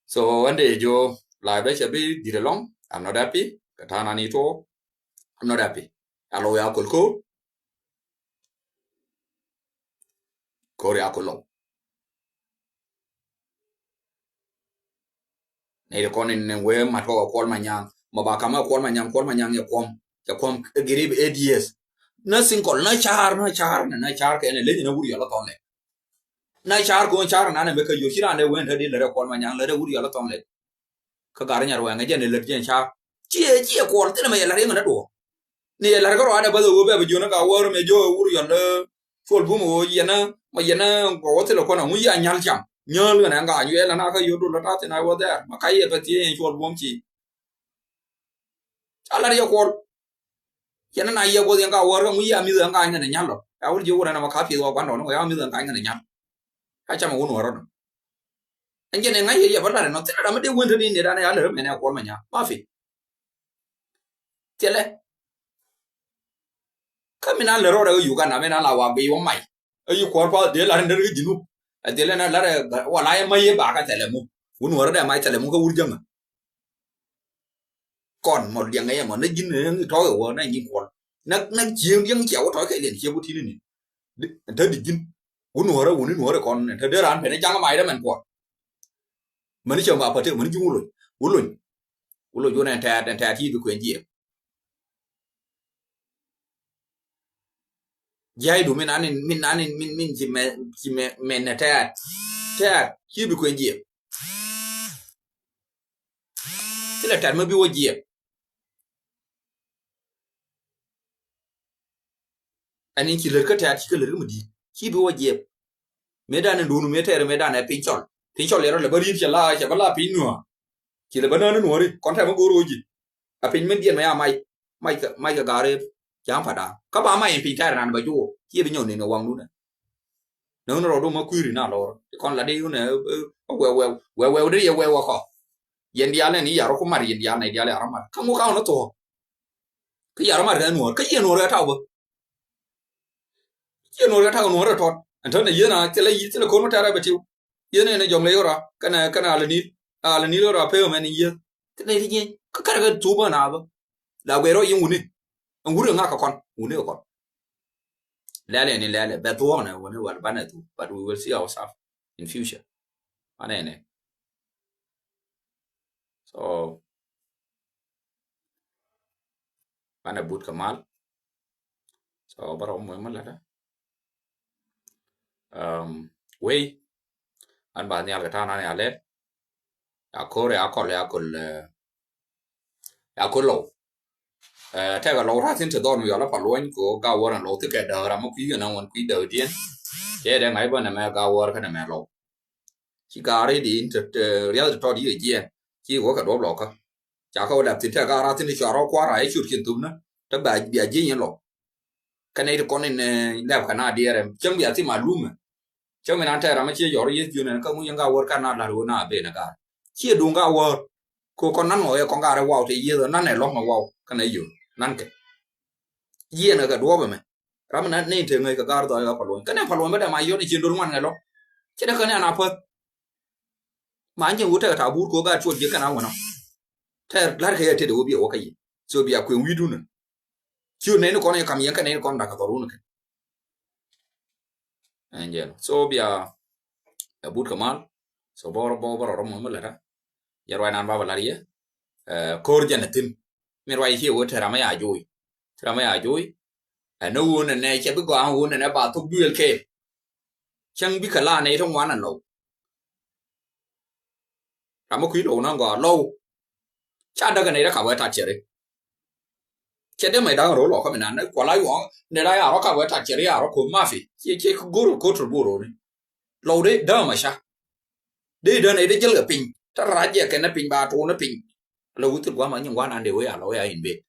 So ɛn dee jo la bɛ cɛ bi dit ɛlɔŋ. I'm not happy. Kɛ ta̱a̱ nan i̱ tuɔ. I'm not happy. A lɔ ya kol kor. Kor ya kol lɔ. Nɛy ti kɔn in wee mat kɔk ɛ Kuɔl Manyaŋ mɔ ba kam ɛ Kuɔl Manyaŋ Kuɔl Manyaŋ ɛ kuɔm ɛ kuɔm ɛ girip eight years. Nä single nä car nä car nä car kɛn ɛ leny nä wur yɔl ɛ thɔn lɛ. Na car ko̱n car nanɛ mɛ kä yo̱ ci ran dee wen te di lät ɛ Kuɔl Manyaŋ, lät ɛ Wut Yɔl ɛ Thɔŋ Lɛt. Kä Gar Nyarwɛŋ ɛ jɛn ɛ lät jɛn car. Ciɛ ciɛ Kuɔl thinɛ mɛ yɛ la̱r yɛn ŋä dee duɔ̱ɔ̱r. Ni yɛ la̱r kä rɔadɛ bäth ɛ ɣöö bɛ bɛ jiön ɛ Gawär mɛ jiö ɛ Wur Yɔl ɛ Cuɔl Bum ɛ ɣöö yɛn ɛ mɛ yɛn ɛ gɔwä thilɛ kɔn ɛ ŋu yia nyal cam. Nyääl ɣän ɛ ŋa nyuɛ lɛ na kä yio̱ dul ɛ ta̱th thin a wä dhɛɛr mɛ ka yɛ bɛ thiee yɛn Cuɔl Bum ci. Ca la̱r yɛ Kuɔl. Cɛ ni na yiɛ guɔth yɛn ka wäär kä ŋui̱ ya mi̱th ɣän ka nyinɛ nyal lɔ. Ya wur ji̱ wurɛ na ma ka pieth wa gua̱n dɔɔni wä ya mi̱th ɣän ka nyinɛ nyal. Ka cam a wun wä rɔ dɔn. Ɛn jɛn ɛ ŋa̱c yɛ yɛ bä lar ɛnɔ thilɛ ram mi dee wen te ni ni dan ya lär mɛn ɛ Kuɔl Manyaŋ. Ma fi. Thilɛ. Kä mi na lär rɔ rɛ kä Uganda mi na la wa gui wä may. Ɛ yi Kuɔl pa dee lar in der kä Jinub. Ɛ thilɛ na lar ɛ wa la yɛ may yɛ ba kä thɛlɛ mu. Wun wä rɔ dɛ may thɛlɛ mu kä wur jäŋä. Kɔn mɔ liɛŋɛ yɛ mɔ na ji̱n ni tɔ̱ kɛ wä na nyin Kuɔl. Na na cieŋ liɛŋ cia wä tɔ̱ kɛ liɛn cie wä ti̱ni ni. Di- Te di ji̱n. Wun wä rɛ wun in wä rɛ kɔn ni te dee ran pɛn jaŋ ma idɛ mɛn Kuɔl. Mɛn cɛ ma pa te mɛn ji̱n wä lony. Wä lony. Wä lony wä nɛ tɛɛt ɛn tɛɛt yi bi kuɛn jiɛ. Jiay du min anin min anin min min ci mɛ ci mɛ mɛ nɛ tɛɛt. Tɛɛt yi bi kuɛn jiɛ. Thilɛ tɛt mi bi wä jiɛp. Ɛn in ci lät kä tɛt ci kä lät kä mi di̱i̱t ci bi wä jiɛp. Mëë dan in duun mëë tɛɛr mëë dan ɛ piny cɔl piny cɔl yɛn rɔ lɛ bä ri̱i̱t cɛ la cɛ bä la piny nuɔ̱ɔ̱r. Ci lɛ bä nään in nuɔ̱ɔ̱ri kɔn tɛm mi go̱o̱r wä ji̱. A piny mi diɛn mɛ ya mac mac kɛ mac kɛ ga̱a̱r rep. Ja̱a̱m pa̱t da̱a̱ŋ kä ba mac in piny tɛɛr nan bä juɔ ci bi nyɔw nin kɛ waŋ dun ɛ. Ni wun rɔ dum a kui̱ri na lɔr ti kɔn la di wun ɛ wɛw wɛw wɛw wɛw di yɛ wɛw wä kɔ. Yɛn diaal ni yarɔ ku mar yɛn diaal ni diaal yarɔ mar kä ŋu ka wun a thuɔ. Kä yarɔ mar kɛ nuɔr kä yɛn nuɔr kɛ taw bä. Yɛn nuɔr kɛ taw nuɔr kɛ tɔt ɛn tɔt ni yɛn a thilɛ yi thilɛ kon mɛ tɛrɛ bɛ tiw. Yɛn ni jɔŋ lɛ yɔra kɛnɛ kɛnɛ alɛ nil alɛ nil yɔra pee mɛ ni yɛn. Kɛnɛ ti nyɛn kä kɛrɛ kɛ tuba na bä. La guɛrɔ yɛn wuni. Ɛn wuri ŋa kɛ kɔn wuni kɛ kɔn. Lɛlɛ ni lɛlɛ bɛ thuɔɔk nɛ wuni wal banɛ thu but we will see ourselves in future. Banɛ ni. So banɛ but kɛ mal. So bara wä muhimu lada. Um, wei an ba nhial kɛ ta̱a̱ nan ya lɛl. Ya kor ya kɔl ya kol ya kol lɔw. Tɛkɛ lɔw rath in ti dhɔr mi yɔl a pa luɔny ko ga wär an lɔw thikɛ däk ram mi kui̱ kɛ na ŋuɔn kui̱ däk diɛn. Cɛ dɛ ŋa̱c bä nɛ mɛ ga wär kä nɛ mɛ lɔw. Ci gaari di in te riath ti tɔt yi jiɛn ci wä kɛ duɔp lɔkä. Ca kɛ wä lɛp thin tɛ gaari thin ti cua rɔ kua̱r a i̱ cut cin thum ni te bia jieny in lɔ. Kɛ nɛy ti kɔn in lɛp kɛ na diɛɛrɛ cäŋ bia thi ma lumɛ. Cäŋ mi nan tɛ ram ci jɔr yeth jiön ɛn kä ŋu yɛn gaari wär ka na lar wä na ben ɛ gaari. Ci duŋ gaari wär ko kɔn nan ŋɔ yɛ kɔn gaari waw te yeth nan ɛ lɔk mɛ waw kɛ nɛ yö nan kɛ. Jiɛn kɛ duɔp ɛmɛ. Ram na ni te ŋäc kɛ gar dhɔl kɛ paluɔny kɛnɛ paluɔny bä dɛ ma yɔn i̱ cin dor ŋuan ŋɛ lɔ. Cɛ dɛ kɛnɛ an a päth. Ma nyɛ wut tekɛ ta buur ko gar cuɔl jiɛ kɛn a ŋuanɔ. Tɛr lar kɛ yɛ tet wä biɛ wä kä yi so bia kueŋ wi̱i̱dun. Ci wä nɛy ni kɔn yɛ kam yɛn kɛ nɛy ni kɔn dak kɛ dhɔr wun kɛ. Ɛn jɛn so bia ɛ but kɛ mal. So bɔr bɔr bɔr rɔ mɔ mi lɛ ta. Yɛ ruac nan ba bä lar yɛ. Ko̱r jɛn ɛ thin. Mi ruac ci wä te ram ya joy. Te ram ya joy. Ɛn ni wun ɛnɛ cɛ bi gɔaa wun ɛnɛ ba thok duël kɛɛl. Cäŋ bikɛ la nɛy ti ŋuan ɛn lɔw. Ram mi kui̱ lɔw na gɔaa lɔw. Ca däk ɛ nɛy ti kap wee tat cɛri. Cɛ dee mɛy da̱ŋ ro̱o̱ lɔkä mi nan ni kuɔl a yuɔ̱ɔ̱ŋ nɛy da̱ŋ ya̱a̱ rɔ kap wee tat cɛri ya̱a̱ rɔ ko̱o̱m mafi. Ciɛ ciɛ ki go̱r ko̱o̱t rɔ bo̱o̱r ro̱o̱ni. Lɔw dee däm a ca. Dee däm nɛy dee jäl kɛ piny te rac jɛ kɛn ni piny ba tuun ni piny. Lɛ wuthil gua̱a̱m a nyin gua̱a̱n an dee wee a lɔw ya in bet.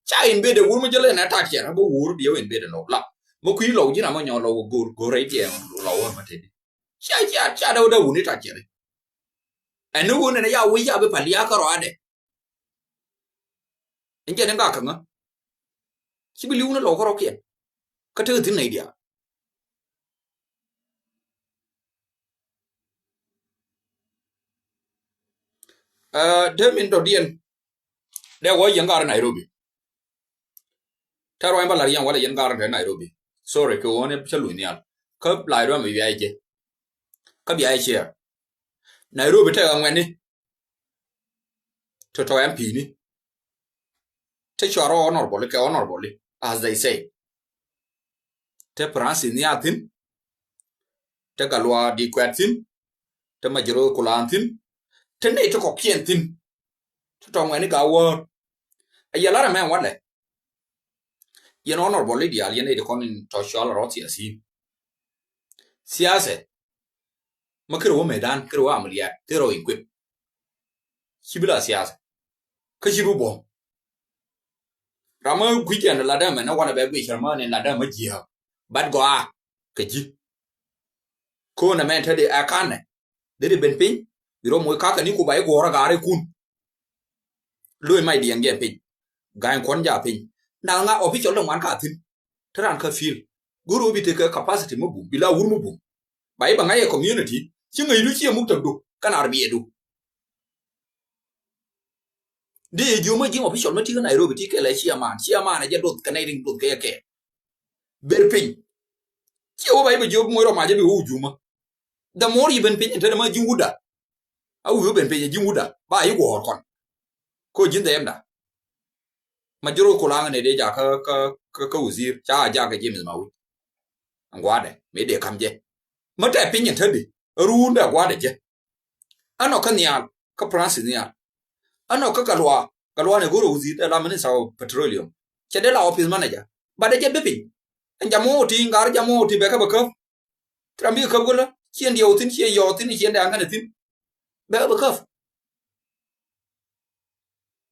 Ca in bet dee wur mi jäl ɛn ɛ tat cɛr a bä wur dee wee in bet ɛn lɔw la. Mi kui̱ lɔw ji̱n a mi nyɔk lɔw go̱r go̱r rɛy tiɛɛŋ lɔw wä ma tedi. Cia cia cia dee wä dee wuni tat cɛri. Ɛn ni wuni ni ya wi̱c a bi pal ya kärɔadɛ. Ɛn jɛn in gak kä ŋä ci bi li̱w ni lɔw kärɔkiɛn. Kä tek thi̱n nɛy diaal. Dee min dɔ̱diɛn dee wä yɛn gar Nairobi. Tɛr wany ba lar yɛn wala yɛn gar dee Nairobi. Sorry kɛ wä ni cä luny nhial kä la ruam mi wiay jɛ. Kä bia yɛ ciɛɛr Nairobi tɛk a ŋuɛni. Tɔtɔ M P ni. Te cɔr honorable kɛ honorable as they say. Te Francis ni a thin. Te Gatluak Di̱t Kuɛt thi̱n. Te Majiro Kulan thi̱n. Te nɛy ti kɔ̱kiɛn thi̱n. Ti tɔ̱ ŋuɛ̈ni Gawäär. A yɛ lar ɛmɛ walɛ. Yɛn honorable i̱ diaal yɛn nɛy ti kɔn in tɔ̱ cɔal rɔ thiathin. Thiathɛ. Ma kɛ rɔ wä mëëdan, kɛ rɔ wä amaliat, kɛ rɔ in kuep. Ci bi la thiathɛ. Kä ci bi buɔ̱m. Ram mä gui̱c ɛn latdä mɛn ɛ wanɛ bɛ guic cär mä ni latdä mä jiääk. Bat gɔaa kɛ ji̱. Ko̱n ɛmɛn te di ɛ kanɛ. Dee di ben piny. Bi rɔ moc kakɛ ni ku ba i̱ guɔ̱ɔ̱r ɛ gaari kun. Lo̱c mac diɛŋ jɛ piny. Ga̱ny kuɔ̱n ja piny. Nath ŋa official dee ŋuan ka thi̱n. Te ran kä field. Go̱r ɣöö bi tekɛ capacity mi bum, bi la wur mi bum. Ba i̱ bɛ ŋa̱c ɛ community, ci ŋäcdu ciɛ muk tämdu, kä nar biɛɛdu. Di yɛ jiöm ɛ ji̱ official mi ti kä Nairobi ti kɛl ɛ chairman, chairman ɛ jɛ duɔth kɛ nɛy riŋ duɔth kɛ yɛ kɛɛl. Ber piny. Ciɛ wä ba i̱ bɛ jiöm moc rɔ mac ɛ bi wä wä jumä. The more i̱ ben piny ɛn te dämä ji̱n wutda. A wi̱i̱ wä ben piny ɛ ji̱n wutda ba i̱ guɔ̱ɔ̱r kɔn. Ko ji̱n dhɛɛmda. Majiro Kulaŋ ni dee jakä kä kä kä wazir ca jakä James Mawut. Ɛn gua̱dɛ mi dee kam jɛ. Mä tɛ piny ɛn tädi. Ruundɛ gua̱dɛ jɛ. Ɛnɔ kä nhial kä Francis nhial. Ɛnɔ kä Gatluak, Gatluak ni go̱r wazir dee la minister of petroleum. Cɛ dee la office manager. Ba dee jɛ bi piny. Ɛn jam wä ti ŋa̱r jam wä ti bɛ kä bɛ käp. Ti ram bikɛ käp gölä ciɛn diɛw thi̱n, ciɛn yɔɔth thi̱n, ciɛn dɛ aŋänɛ thi̱n. Bɛ kä bɛ käp.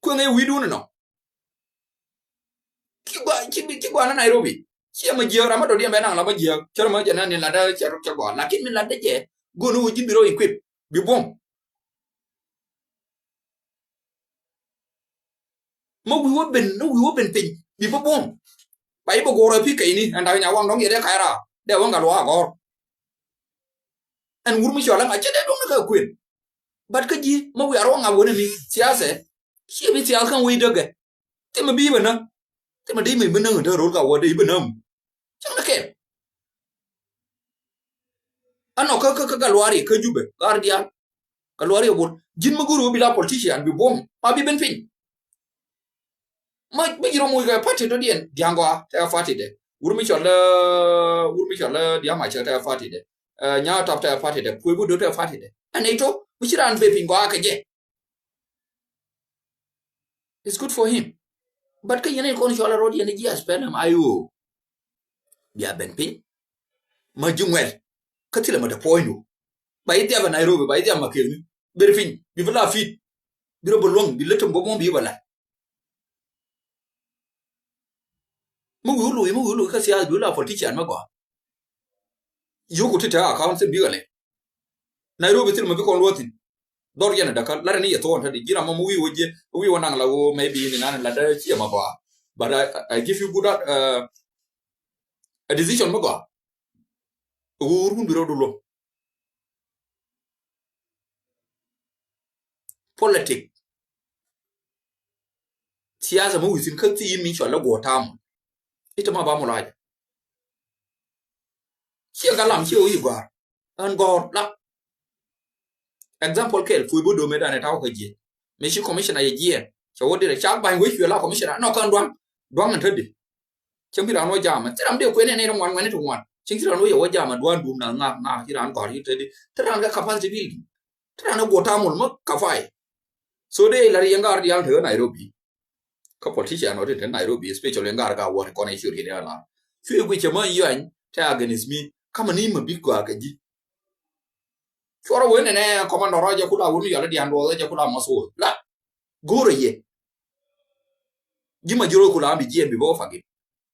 Kueŋ ɛ wi̱i̱dun inɔ. Ci gua ci bi ci gua na Nairobi. Ciɛ ma jiääk ram ma dɔ̱diɛn bɛ naŋ la ma jiääk cär ma jɛ na ni latdä cɛ rɔ cɛ gɔaa lakin mi latdä jɛ. Go̱n wä ji̱n bi rɔ in kuip bi buɔ̱m. Ma wi̱i̱ wä ben, ma wi̱i̱ wä ben piny bi bä buɔ̱m. Ba i̱ bä guɔ̱ɔ̱r ɛ pi̱ kɛyni ɛn dak nya waŋ dɔ̱ŋ yɛ dee ka̱y raar dee wä Gatluak a gɔ̱r. Ɛn wur mi cɔl ɛŋa cɛ dee duɔ̱ŋ ni kɛ kuën. But kä ji̱ ma wi̱i̱ a rɔ ŋa̱p wä ni mi thiathɛ. Ciɛ bi thiath kä wec däkɛ. Thimɛ bi bä näk. Thimɛ dee mi bi näk in te ro̱l ka wä dee i̱ bä näk. Cäŋ ni kɛɛl. Ɛnɔ kä kä kä Gatluak ɛ kä Jubɛ gat diaal. Gatluak ɛ bol ji̱n mi go̱r wä bi la politician bi buɔ̱m ma bi ben piny. Ma bi ji̱ rɔ moc kɛ party dɔ̱diɛn dia̱ŋ gɔaa tɛ party dɛ. Wur mi cɔl wur mi cɔl dia̱ŋ ma cɛ tɛ party dɛ. Nya tap tɛ party dɛ puec bi do̱ tɛ party dɛ. Ɛn ito mi ci raan ben piny gɔaa kɛ jɛ. It's good for him. But kä yɛn in kɔn cɔl a rɔɔd yɛn ji̱ aspɛlɛm ayo. Bia ben piny. Ma ji̱ ŋuɛl. Kä thilɛ ma te puɔ̱nydu. Ba i̱ dhiap ɛ Nairobi, ba i̱ dhiap ma kekni. Ber piny. Bi bi la fit. Bi rɔ bä luäŋ, bi lät tem bä muɔ̱ŋ bi bä la̱t. Mi wi̱i̱ wä lo̱c, mi wi̱i̱ wä lo̱c kä thiath bi wä la politician mi gɔaa. Yio̱ku ti te account thil bikɛ lɛ. Nairobi thil mɛ bi kɔn luɔthin. Dhɔr yɛn a dakä lat ni yɛ thuɔ̱ɔ̱n tädi ji̱ ram mɔ mi wi̱i̱ wä jiɛ wi̱i̱ wä naŋ la wä maybe ni nan la dee ciɛ ma gɔaa. But I, I give you good uh, a decision mi gɔaa. Wä run bi rɔ du luɔm. Politic. Siasa mi wi̱thin kä thi̱i̱n mi cɔl lɛ guɔ tamɔ. I̱ te ma ba mɔ lɔac. Ciɛ galam ciɛ wi̱i̱ gɔ̱a̱r. Ɛn gɔ̱a̱r la. Example kɛl puc bi do̱mɛ danɛ taw kä jiɛ. Mi ci commissioner yɛ jiɛ. Cɛ wä dirɛ cak ba̱ny wec cuɛ la commissioner nɔ kän duaŋ. Duaŋ ɛn tädi. Cäŋ bi raan wä jamɛ. Thil ram dee kuɛn ɛn ɛn ŋuan ŋuɛn ti ŋuan. Cäŋ ci raan wä yɛ wä jamɛ duan dum na ŋa ŋa ci raan gɔ̱a̱r ci tädi. Thil raan kɛ capacity building. Thil raan ɛ guɔ tamul mä kafai. So dee lar yɛn gaar diaal te Nairobi. Kä politician ɔ tin te Nairobi, especially ŋa̱r ka wä ti kɔn ɛ ciöt kɛ ni ala. Cuɛ guic cɛ mä yuany te against me. Kamɛ ni mä bi gɔaa kɛ ji̱. Cuɔrɔ wen nɛ nɛ commando rɔ jɛ kula wun mi yɔl dian duɔth jɛ kula mɔth wun. La. Go̱o̱rɛ yɛ. Ji̱ ma ji̱ rɔ kula mi jiɛn bi bä wä fagit.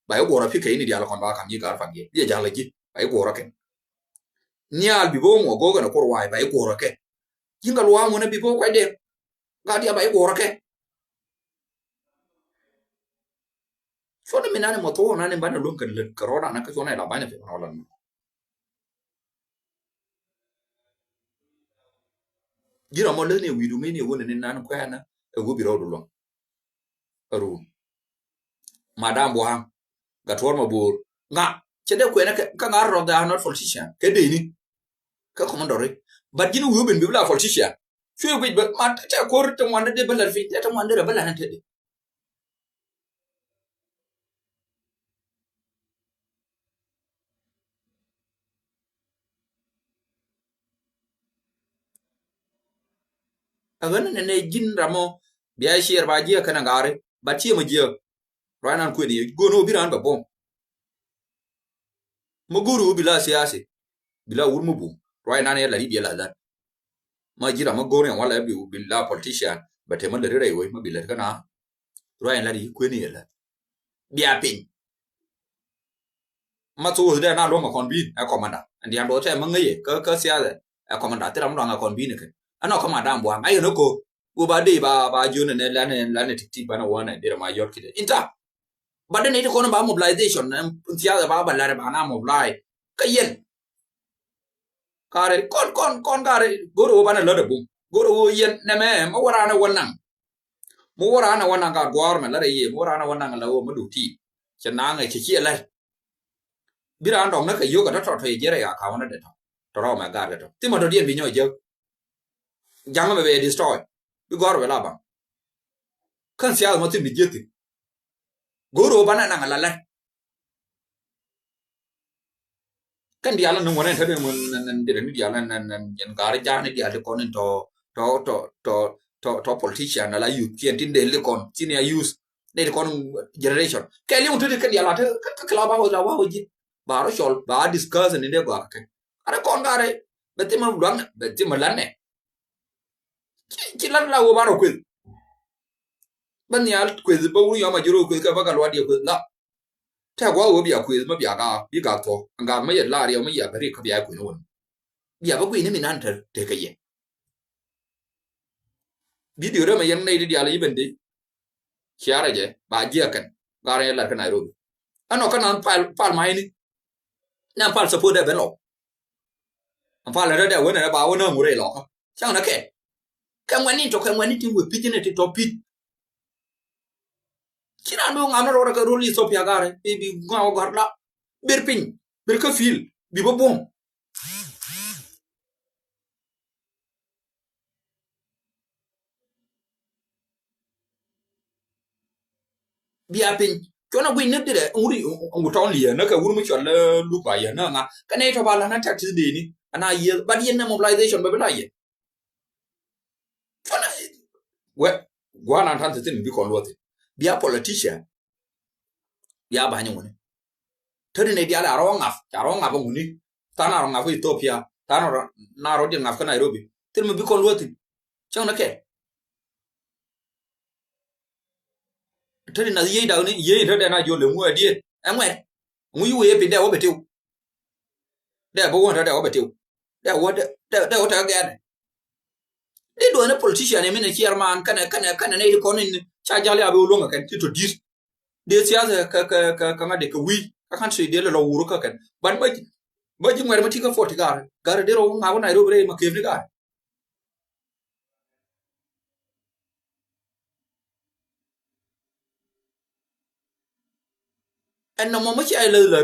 Ba i̱ guɔrɔ pi kɛ ini dial kɔn ba kam ji̱ gar fagit. Jiɛ jal ji̱. Ba i̱ guɔrɔ kɛ. Nial bi bä wä mɔ go̱o̱rɛ kɛ ni kur waay ba i̱ guɔrɔ kɛ. Ji̱ ŋa luaam wun bi bä wä kuɛ dee. Gat ya ba i̱ guɔrɔ kɛ. Cuɔt ni mi nani mɔ thuɔk nani banɛ luäŋ kɛ lät kɛ rɔɔdan kä cuɔt ni la banɛ pek nɔ lan. Ji̱n rɔmɔ lät ni wi̱i̱du mi ni wun ni nan kuɛɛnä ɛ wä bi rɔɔdu luäŋ. Ɛ run. Madam Buaŋ. Gat tuɔr ma bo̱o̱r ŋa cɛ dee kuɛɛnä kä ŋa̱r rɔɔk they are not politician kɛ dee ni. Kä commando ri. But ji̱n wi̱i̱ wä ben bi bi la politician. Cuɛ guic bä ma tɛ kuɔr te ŋuan de bä lät piny tɛ te ŋuan de rɛ bä lät ni te de. Ɛ ɣän nɛ nɛ ji̱n ram mɔ bia ciɛɛr ba jiɛ kɛnɛ ŋa̱ri ba ciɛ mɔ jiɛ. Ruac nan kuëni yɛ go̱o̱n ɣöö bi raan bɛ buɔ̱m. Mɛ go̱o̱r ɣöö bi la siasi bi la wur mɛ bum. Ruac nan yɛ la ri biɛ la lät. Ma ji̱ ram mɛ go̱o̱r yɛn wala bi la politician bɛ te mɛ lät rɛy wec mɛ bi lät kä na. Ruac yɛn la ri kuëni yɛ lät. Bia piny. Ma thok dee na luɔm ɛ kɔn bin ɛ kɔmanda ɛn diaal duɔth tɛ ma ŋäcɛ kä kä siasa. Ɛ kɔmanda thil ram luaŋ ɛ kɔn bin ɛ kɛn ɛn ɔ kɔmanda buaŋ a yɛn ɛ ko̱r. Wä ba dee ba ba jiön ɛn ɛ lɛn ɛ lɛn ɛ tik tik banɛ wä nɛ dee rɛ ma yɔt kidɛ inta. Ba dee nɛ ti kɔn ba mobilization ɛn siasa ba ba lɛr ba na mobilize kä yɛn. Karɛ kɔn kɔn kɔn karɛ go̱rɛ wä banɛ lät ɛ bum go̱rɛ wä yɛn nɛmɛ ma wä ranɛ wä naŋ. Mi wä raan ɛ wä naŋ ka gua̱a̱r mɛ la rɛ yie mi wä raan ɛ wä naŋ la wä mi duk ti. Cɛ naŋ ɛ cɛ ciɛ lɛl. Bi raan dɔŋ ni kɛ yio̱k ɛ tɔ̱ tɔ̱ tɔ̱ yɛ jiɛn rɛ ya ka̱wä ni dee tɔ̱ tɔ̱ rɔw mɛ gaat kɛ tɔ̱ thimɛ tɔ̱ diɛn bi nyɔk jek. Jaŋ mɛ bɛ destroy. Bi gɔ̱r bɛ la baŋ. Kän siath mɔ thim bi jieth. Go̱o̱r ɣöö banɛ naŋ ɛ la lɛl. Kɛn diaal ni ŋuɔ̱n ɛn te ni ŋuɔ̱n ɛn ɛn jɛn ni diaal ɛn ɛn ɛn jɛn gaari ja̱a̱n ni diaal ti kɔn in tɔ tɔ tɔ tɔ tɔ tɔ politician ala youth kiɛn tin dee li kɔn senior youth dee ti kɔn generation kɛ liŋ te ti kɛn diaal a te kä kä club house la wa wä ji̱ ba rɔ cɔl ba discuss ni dee gɔaa kɛ. Are kɔn gaari bɛ thimɛ luaŋ bɛ thimɛ lanɛ. Ci ci lan la wä ba rɔ kueth. Bä nhial kueth bä wur yɔm a ji̱ rɔ kueth kɛ bä ka luaat yɛ kueth la. Tɛk gua̱a̱k ɣöö bia kuëth mi bia gaak bi gaak thuɔ̱k ɛn gaak mi yɛ laar yɛ mi yɛ bɛ rik kä bia kuëth ni wun. Bia bä gui̱n ni mi nan te te kɛ yɛ. Bidio rɛm a yɛn nɛy ti diaal i̱ ben di. Ciarɛ jɛ ba jiɛ kɛn gaar yɛ lar kä Nairobi. Ɛn ɔ kä nan pal pal ma ini. Nan pal support dɛ ben lɔ. Ɛn pal rɛ dɛ wen rɛ ba wen ɛ ŋurɛ lɔ kä cäŋ na kɛ. Kɛ ŋuɛni tɔ kɛ ŋuɛni ti wee pi̱c ni ti tɔ pi̱c. Ci raan bi wä ŋa̱m ni rɔɔdɛ kɛ rol Ethiopia ga̱rɛ bi bi ŋa̱ wä gɔ̱r la. Ber piny ber kä field bi bä buɔ̱m. Bia piny cuɔn a guic ni dirɛ ŋuri ŋu tɔn liɛ ni kɛ wur mi cuɔl luk ba yɛ ni ŋa kɛ nɛy tɔ ba la na tɛk ti dee ni ana yɛ bat yɛn ni mobilization bɛ bi la yɛ. Cuɔn a wɛ gua̱a̱r nan tan thi̱thi̱n bi kɔn luɔthi bia politician. Bia ba̱ny ŋuni. Te di nɛy diaal a rɔ ŋa̱p ca rɔ ŋa̱p ŋuni. Than a rɔ ŋa̱p kä Ethiopia than a rɔ na rɔ diɛn ŋa̱p kä Nairobi. Thil mi bi kɔn luɔthi. Cäŋ ni kɛ. Te di nath yiey dak ni yiey te dɛ na jol ɛ ŋu ɛ diet ɛ ŋuɛt. Ŋu yi wee piny dɛ wä bɛ tiw. Dɛ bä wä te dɛ wä bɛ tiw. Dɛ wä te dɛ wä te gɛɛnɛ. Di duɔni politician ɛ min ɛ chairman kɛnɛ kɛnɛ kɛnɛ nɛy ti kɔn in ca jal ya bi wä luäŋ ɛ kɛn ti to di̱t. Dee siasa kä kä kä kä ŋa̱t dee kɛ wi̱i̱ kä country dee lɛ lɔ wur kä kɛn ban bä bä ji̱ ŋuɛ̈r ma ti kä forty gar gar dee rɔ ŋa̱k wä Nairobi rɛy ma kep ni gar. Ɛn nɔmɔ mi cia ilä ilä.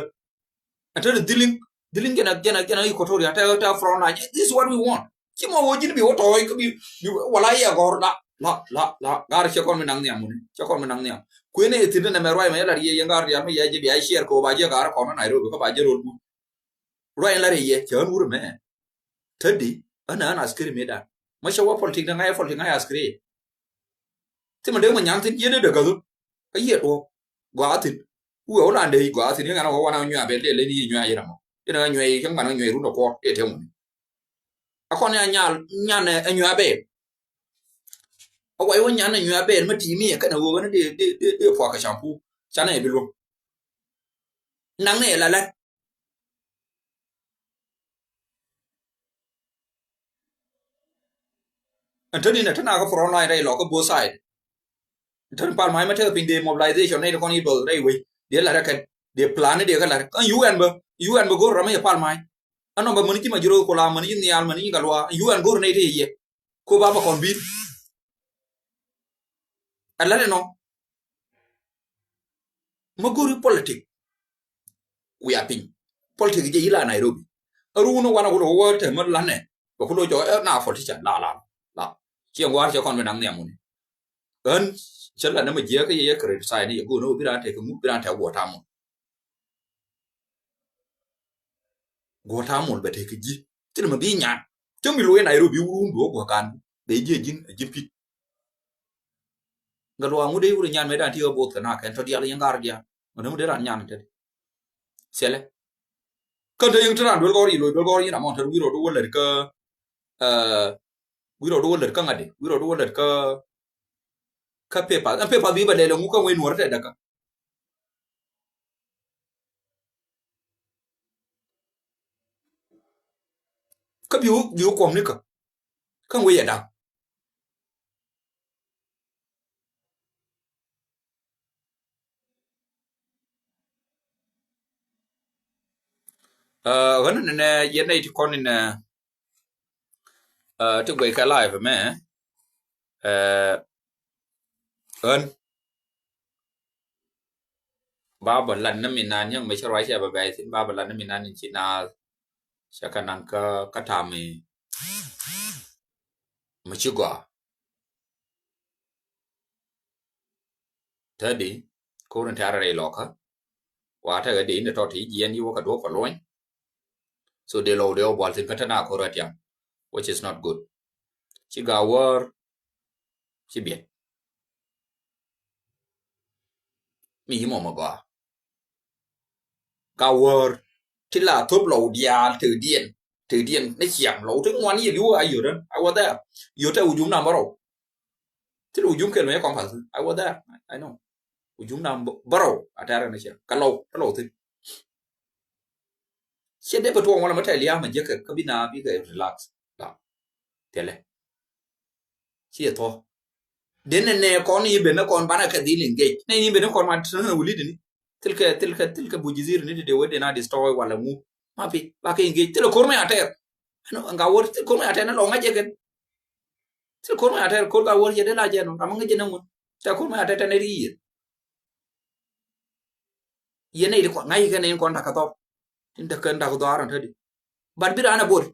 Ɛn te di dhiliŋ dhiliŋ jɛn a jɛn a jɛn a Equatoria te te front line. This is what we want. Ci mɔ wä ji̱n bi wä tɔɔy kä bi bi wala yɛ gɔr la la la la gar cɛ kɔn mi naŋ nhiam wuni cɛ kɔn mi naŋ nhiam. Kuënɛ yɛ thi̱n nɛ mɛ ruac mɛ yɛ lar yɛ yɛ gar riam mi yɛ jɛ bi a share kɛ wä ba jɛ gar kɔn Nairobi kä ba jɛ rol bu. Ruac in la rɛy yɛ cɛ ɣän wurɛ mɛ. Tätdi ɣän ɛ ɣän askiri mëëdan. Mä cɛ wä politik ni ŋa̱c ɛ politik ŋa̱c askiri. Thimɛ dee mɔ nyaŋ thin yieen dee dee gäthu. Kä yiëë tuɔɔk gɔaa thin. Wä wä lan dee gɔaa thin i̱ ŋa̱n wä wan a nyuɛ abel dee leny i̱ nyuɛ a yɛn amɔ. Dee na nyuɛ i̱ cäŋ ŋa̱n nyuɛ run dɔ kuɔr dee te ŋuni. A kɔn ya nyal nyan ɛ nyuɛ abel. A wac wä nyan ɛ nyuɛ abel mä ti̱i̱ mi ɛ kɛn ɛ ɣöö ɣän dee dee dee puakä campu. Canɛ ɛ bi luäŋ. Naŋ ni ɛ la lät. Ɛn täni nɛ te na kä front line rɛy lɔ kä both side. Ɛn täni pal mac ma tekɛ piny dee mobilization nɛy ti kɔn yi bäth rɛy wec dee lat rɛ kɛn dee plan ni dee kä lat kä U N bä U N bä go̱r ram mi yɛ pal mac. Ɛn nɔm bä mäni ji̱ ma ji̱ ro̱o̱ kula mäni ji̱ nhial mäni ji̱ ŋa luaa U N go̱r nɛy ti yɛ yɛ. Ko ba bä kɔn bi̱i̱r. Ɛ lat ɛnɔ. Mä go̱ri politik. Wiaa piny. Politik jɛ yila Nairobi. Ɛ ruun wanɛ wulɛ wä tɛ mä lanɛ. Bɛ kulo jɔ ɛ na politician la la la. Ciɛ ŋuar cɛ kɔn bi naŋ nhiam wuni. Ɣän cä lanɛ mä jiɛ kä yɛ yɛ criticize ni yɛ go̱o̱n ɛ wä bi raan tɛ kɛ ŋu bi raan tɛ guɔ tamɔ. Guɔ tamɔ bɛ tɛ kɛ ji̱. Thil mä bi nyan. Cä mi lo̱c Nairobi wurun duɔ guɔ gan. Bɛ jiɛ ji̱n, ji̱n pi̱t. Gat luaak ŋut dee wut nyan mëë dan ti ɣä both kɛ na kɛn tɔ diaal yɛn gar diaal. Ŋut dee ran nyan te di. Thilɛ. Kä te yäŋ te ran duel gɔr yi loc duel gɔr yi na mɔn te wi̱i̱ rɔ du wä lät kä, eh, wi̱i̱ rɔ du wä lät kä ŋa̱t di. Wi̱i̱ rɔ du wä lät kä, kä paper. Ɛn paper bi bɛ lɛl ɛŋu kä ŋuec nuɔr te däkä. Kä bi wä, bi wä kuɔm ni kä. Kä ŋuec ɛ da̱k. Ɣän ni nɛ yɛn nɛy ti kɔn ni nɛ, eh, ti guɛc kɛ live mɛ, eh, ɣän ba bä lat ni mi nan yäŋ mi ci ruac cɛ bɛ bɛy thin ba bä lat ni mi nan in ci naath cɛ kɛ naŋ kä, kä tam mi, mi ci gɔaa. Te di, ko̱r in tɛ̈rɛ rɛy lɔkä. Wa tekɛ di in tɔt ti jiɛn yi wä kɛ duɔ̱p kɛ luɔny. So dee lɔw dee wä bual thin kä te na ko̱r ɛ tiam, which is not good. Ci Gawär, ci biɛt. Mi yi mɔ mɛ gɔaa. Gawär ti la thop lɔw diaal te diɛn, te diɛn ni ciaŋ lɔw ti ŋuan yɛ li̱w a yot ɛn. I was there. Yot ɛ wujum na bärɔw. Thil wujum kɛl mɛ kɔn path. I was there. I, I know. Wujum na bärɔw a tɛrɛ ni ciaŋ. Ka lɔw, ka lɔw thin. Ciɛ dee bɛ tuɔɔŋ wala mɛ tɛl yam a jekɛ kä bi na bikɛ relax. La. Thilɛ. Ciɛ thɔ. Den nɛ nɛ kɔn i̱ ben ni kɔn banɛ kɛ dhil engage. Nɛ i̱ ben ni kɔn ma tini wuli dini. Thil kɛ, thil kɛ, thil kɛ bujizir ni ti de wä den a destroy wala ŋu. Ma pi, ba kɛ engage. Thil kɛ ko̱r mɛ a tɛr. Ɛn ŋa wä thil ko̱r mɛ a tɛr ni lɔ ŋa jɛ kɛn. Thil ko̱r mɛ a tɛr ko̱r ka wä jɛ de la jɛ nɔ. Ram ŋa jɛ nɛ ŋun. Tɛ ko̱r mɛ a tɛr tɛ nɛ ri yɛ. Yɛ nɛ iri kɔn ŋa yi kɛ nɛ in kɔn dak kɛ thɔp. Tin dak kɛ dak dhɔaar ɔn te di. But bi raan a bot.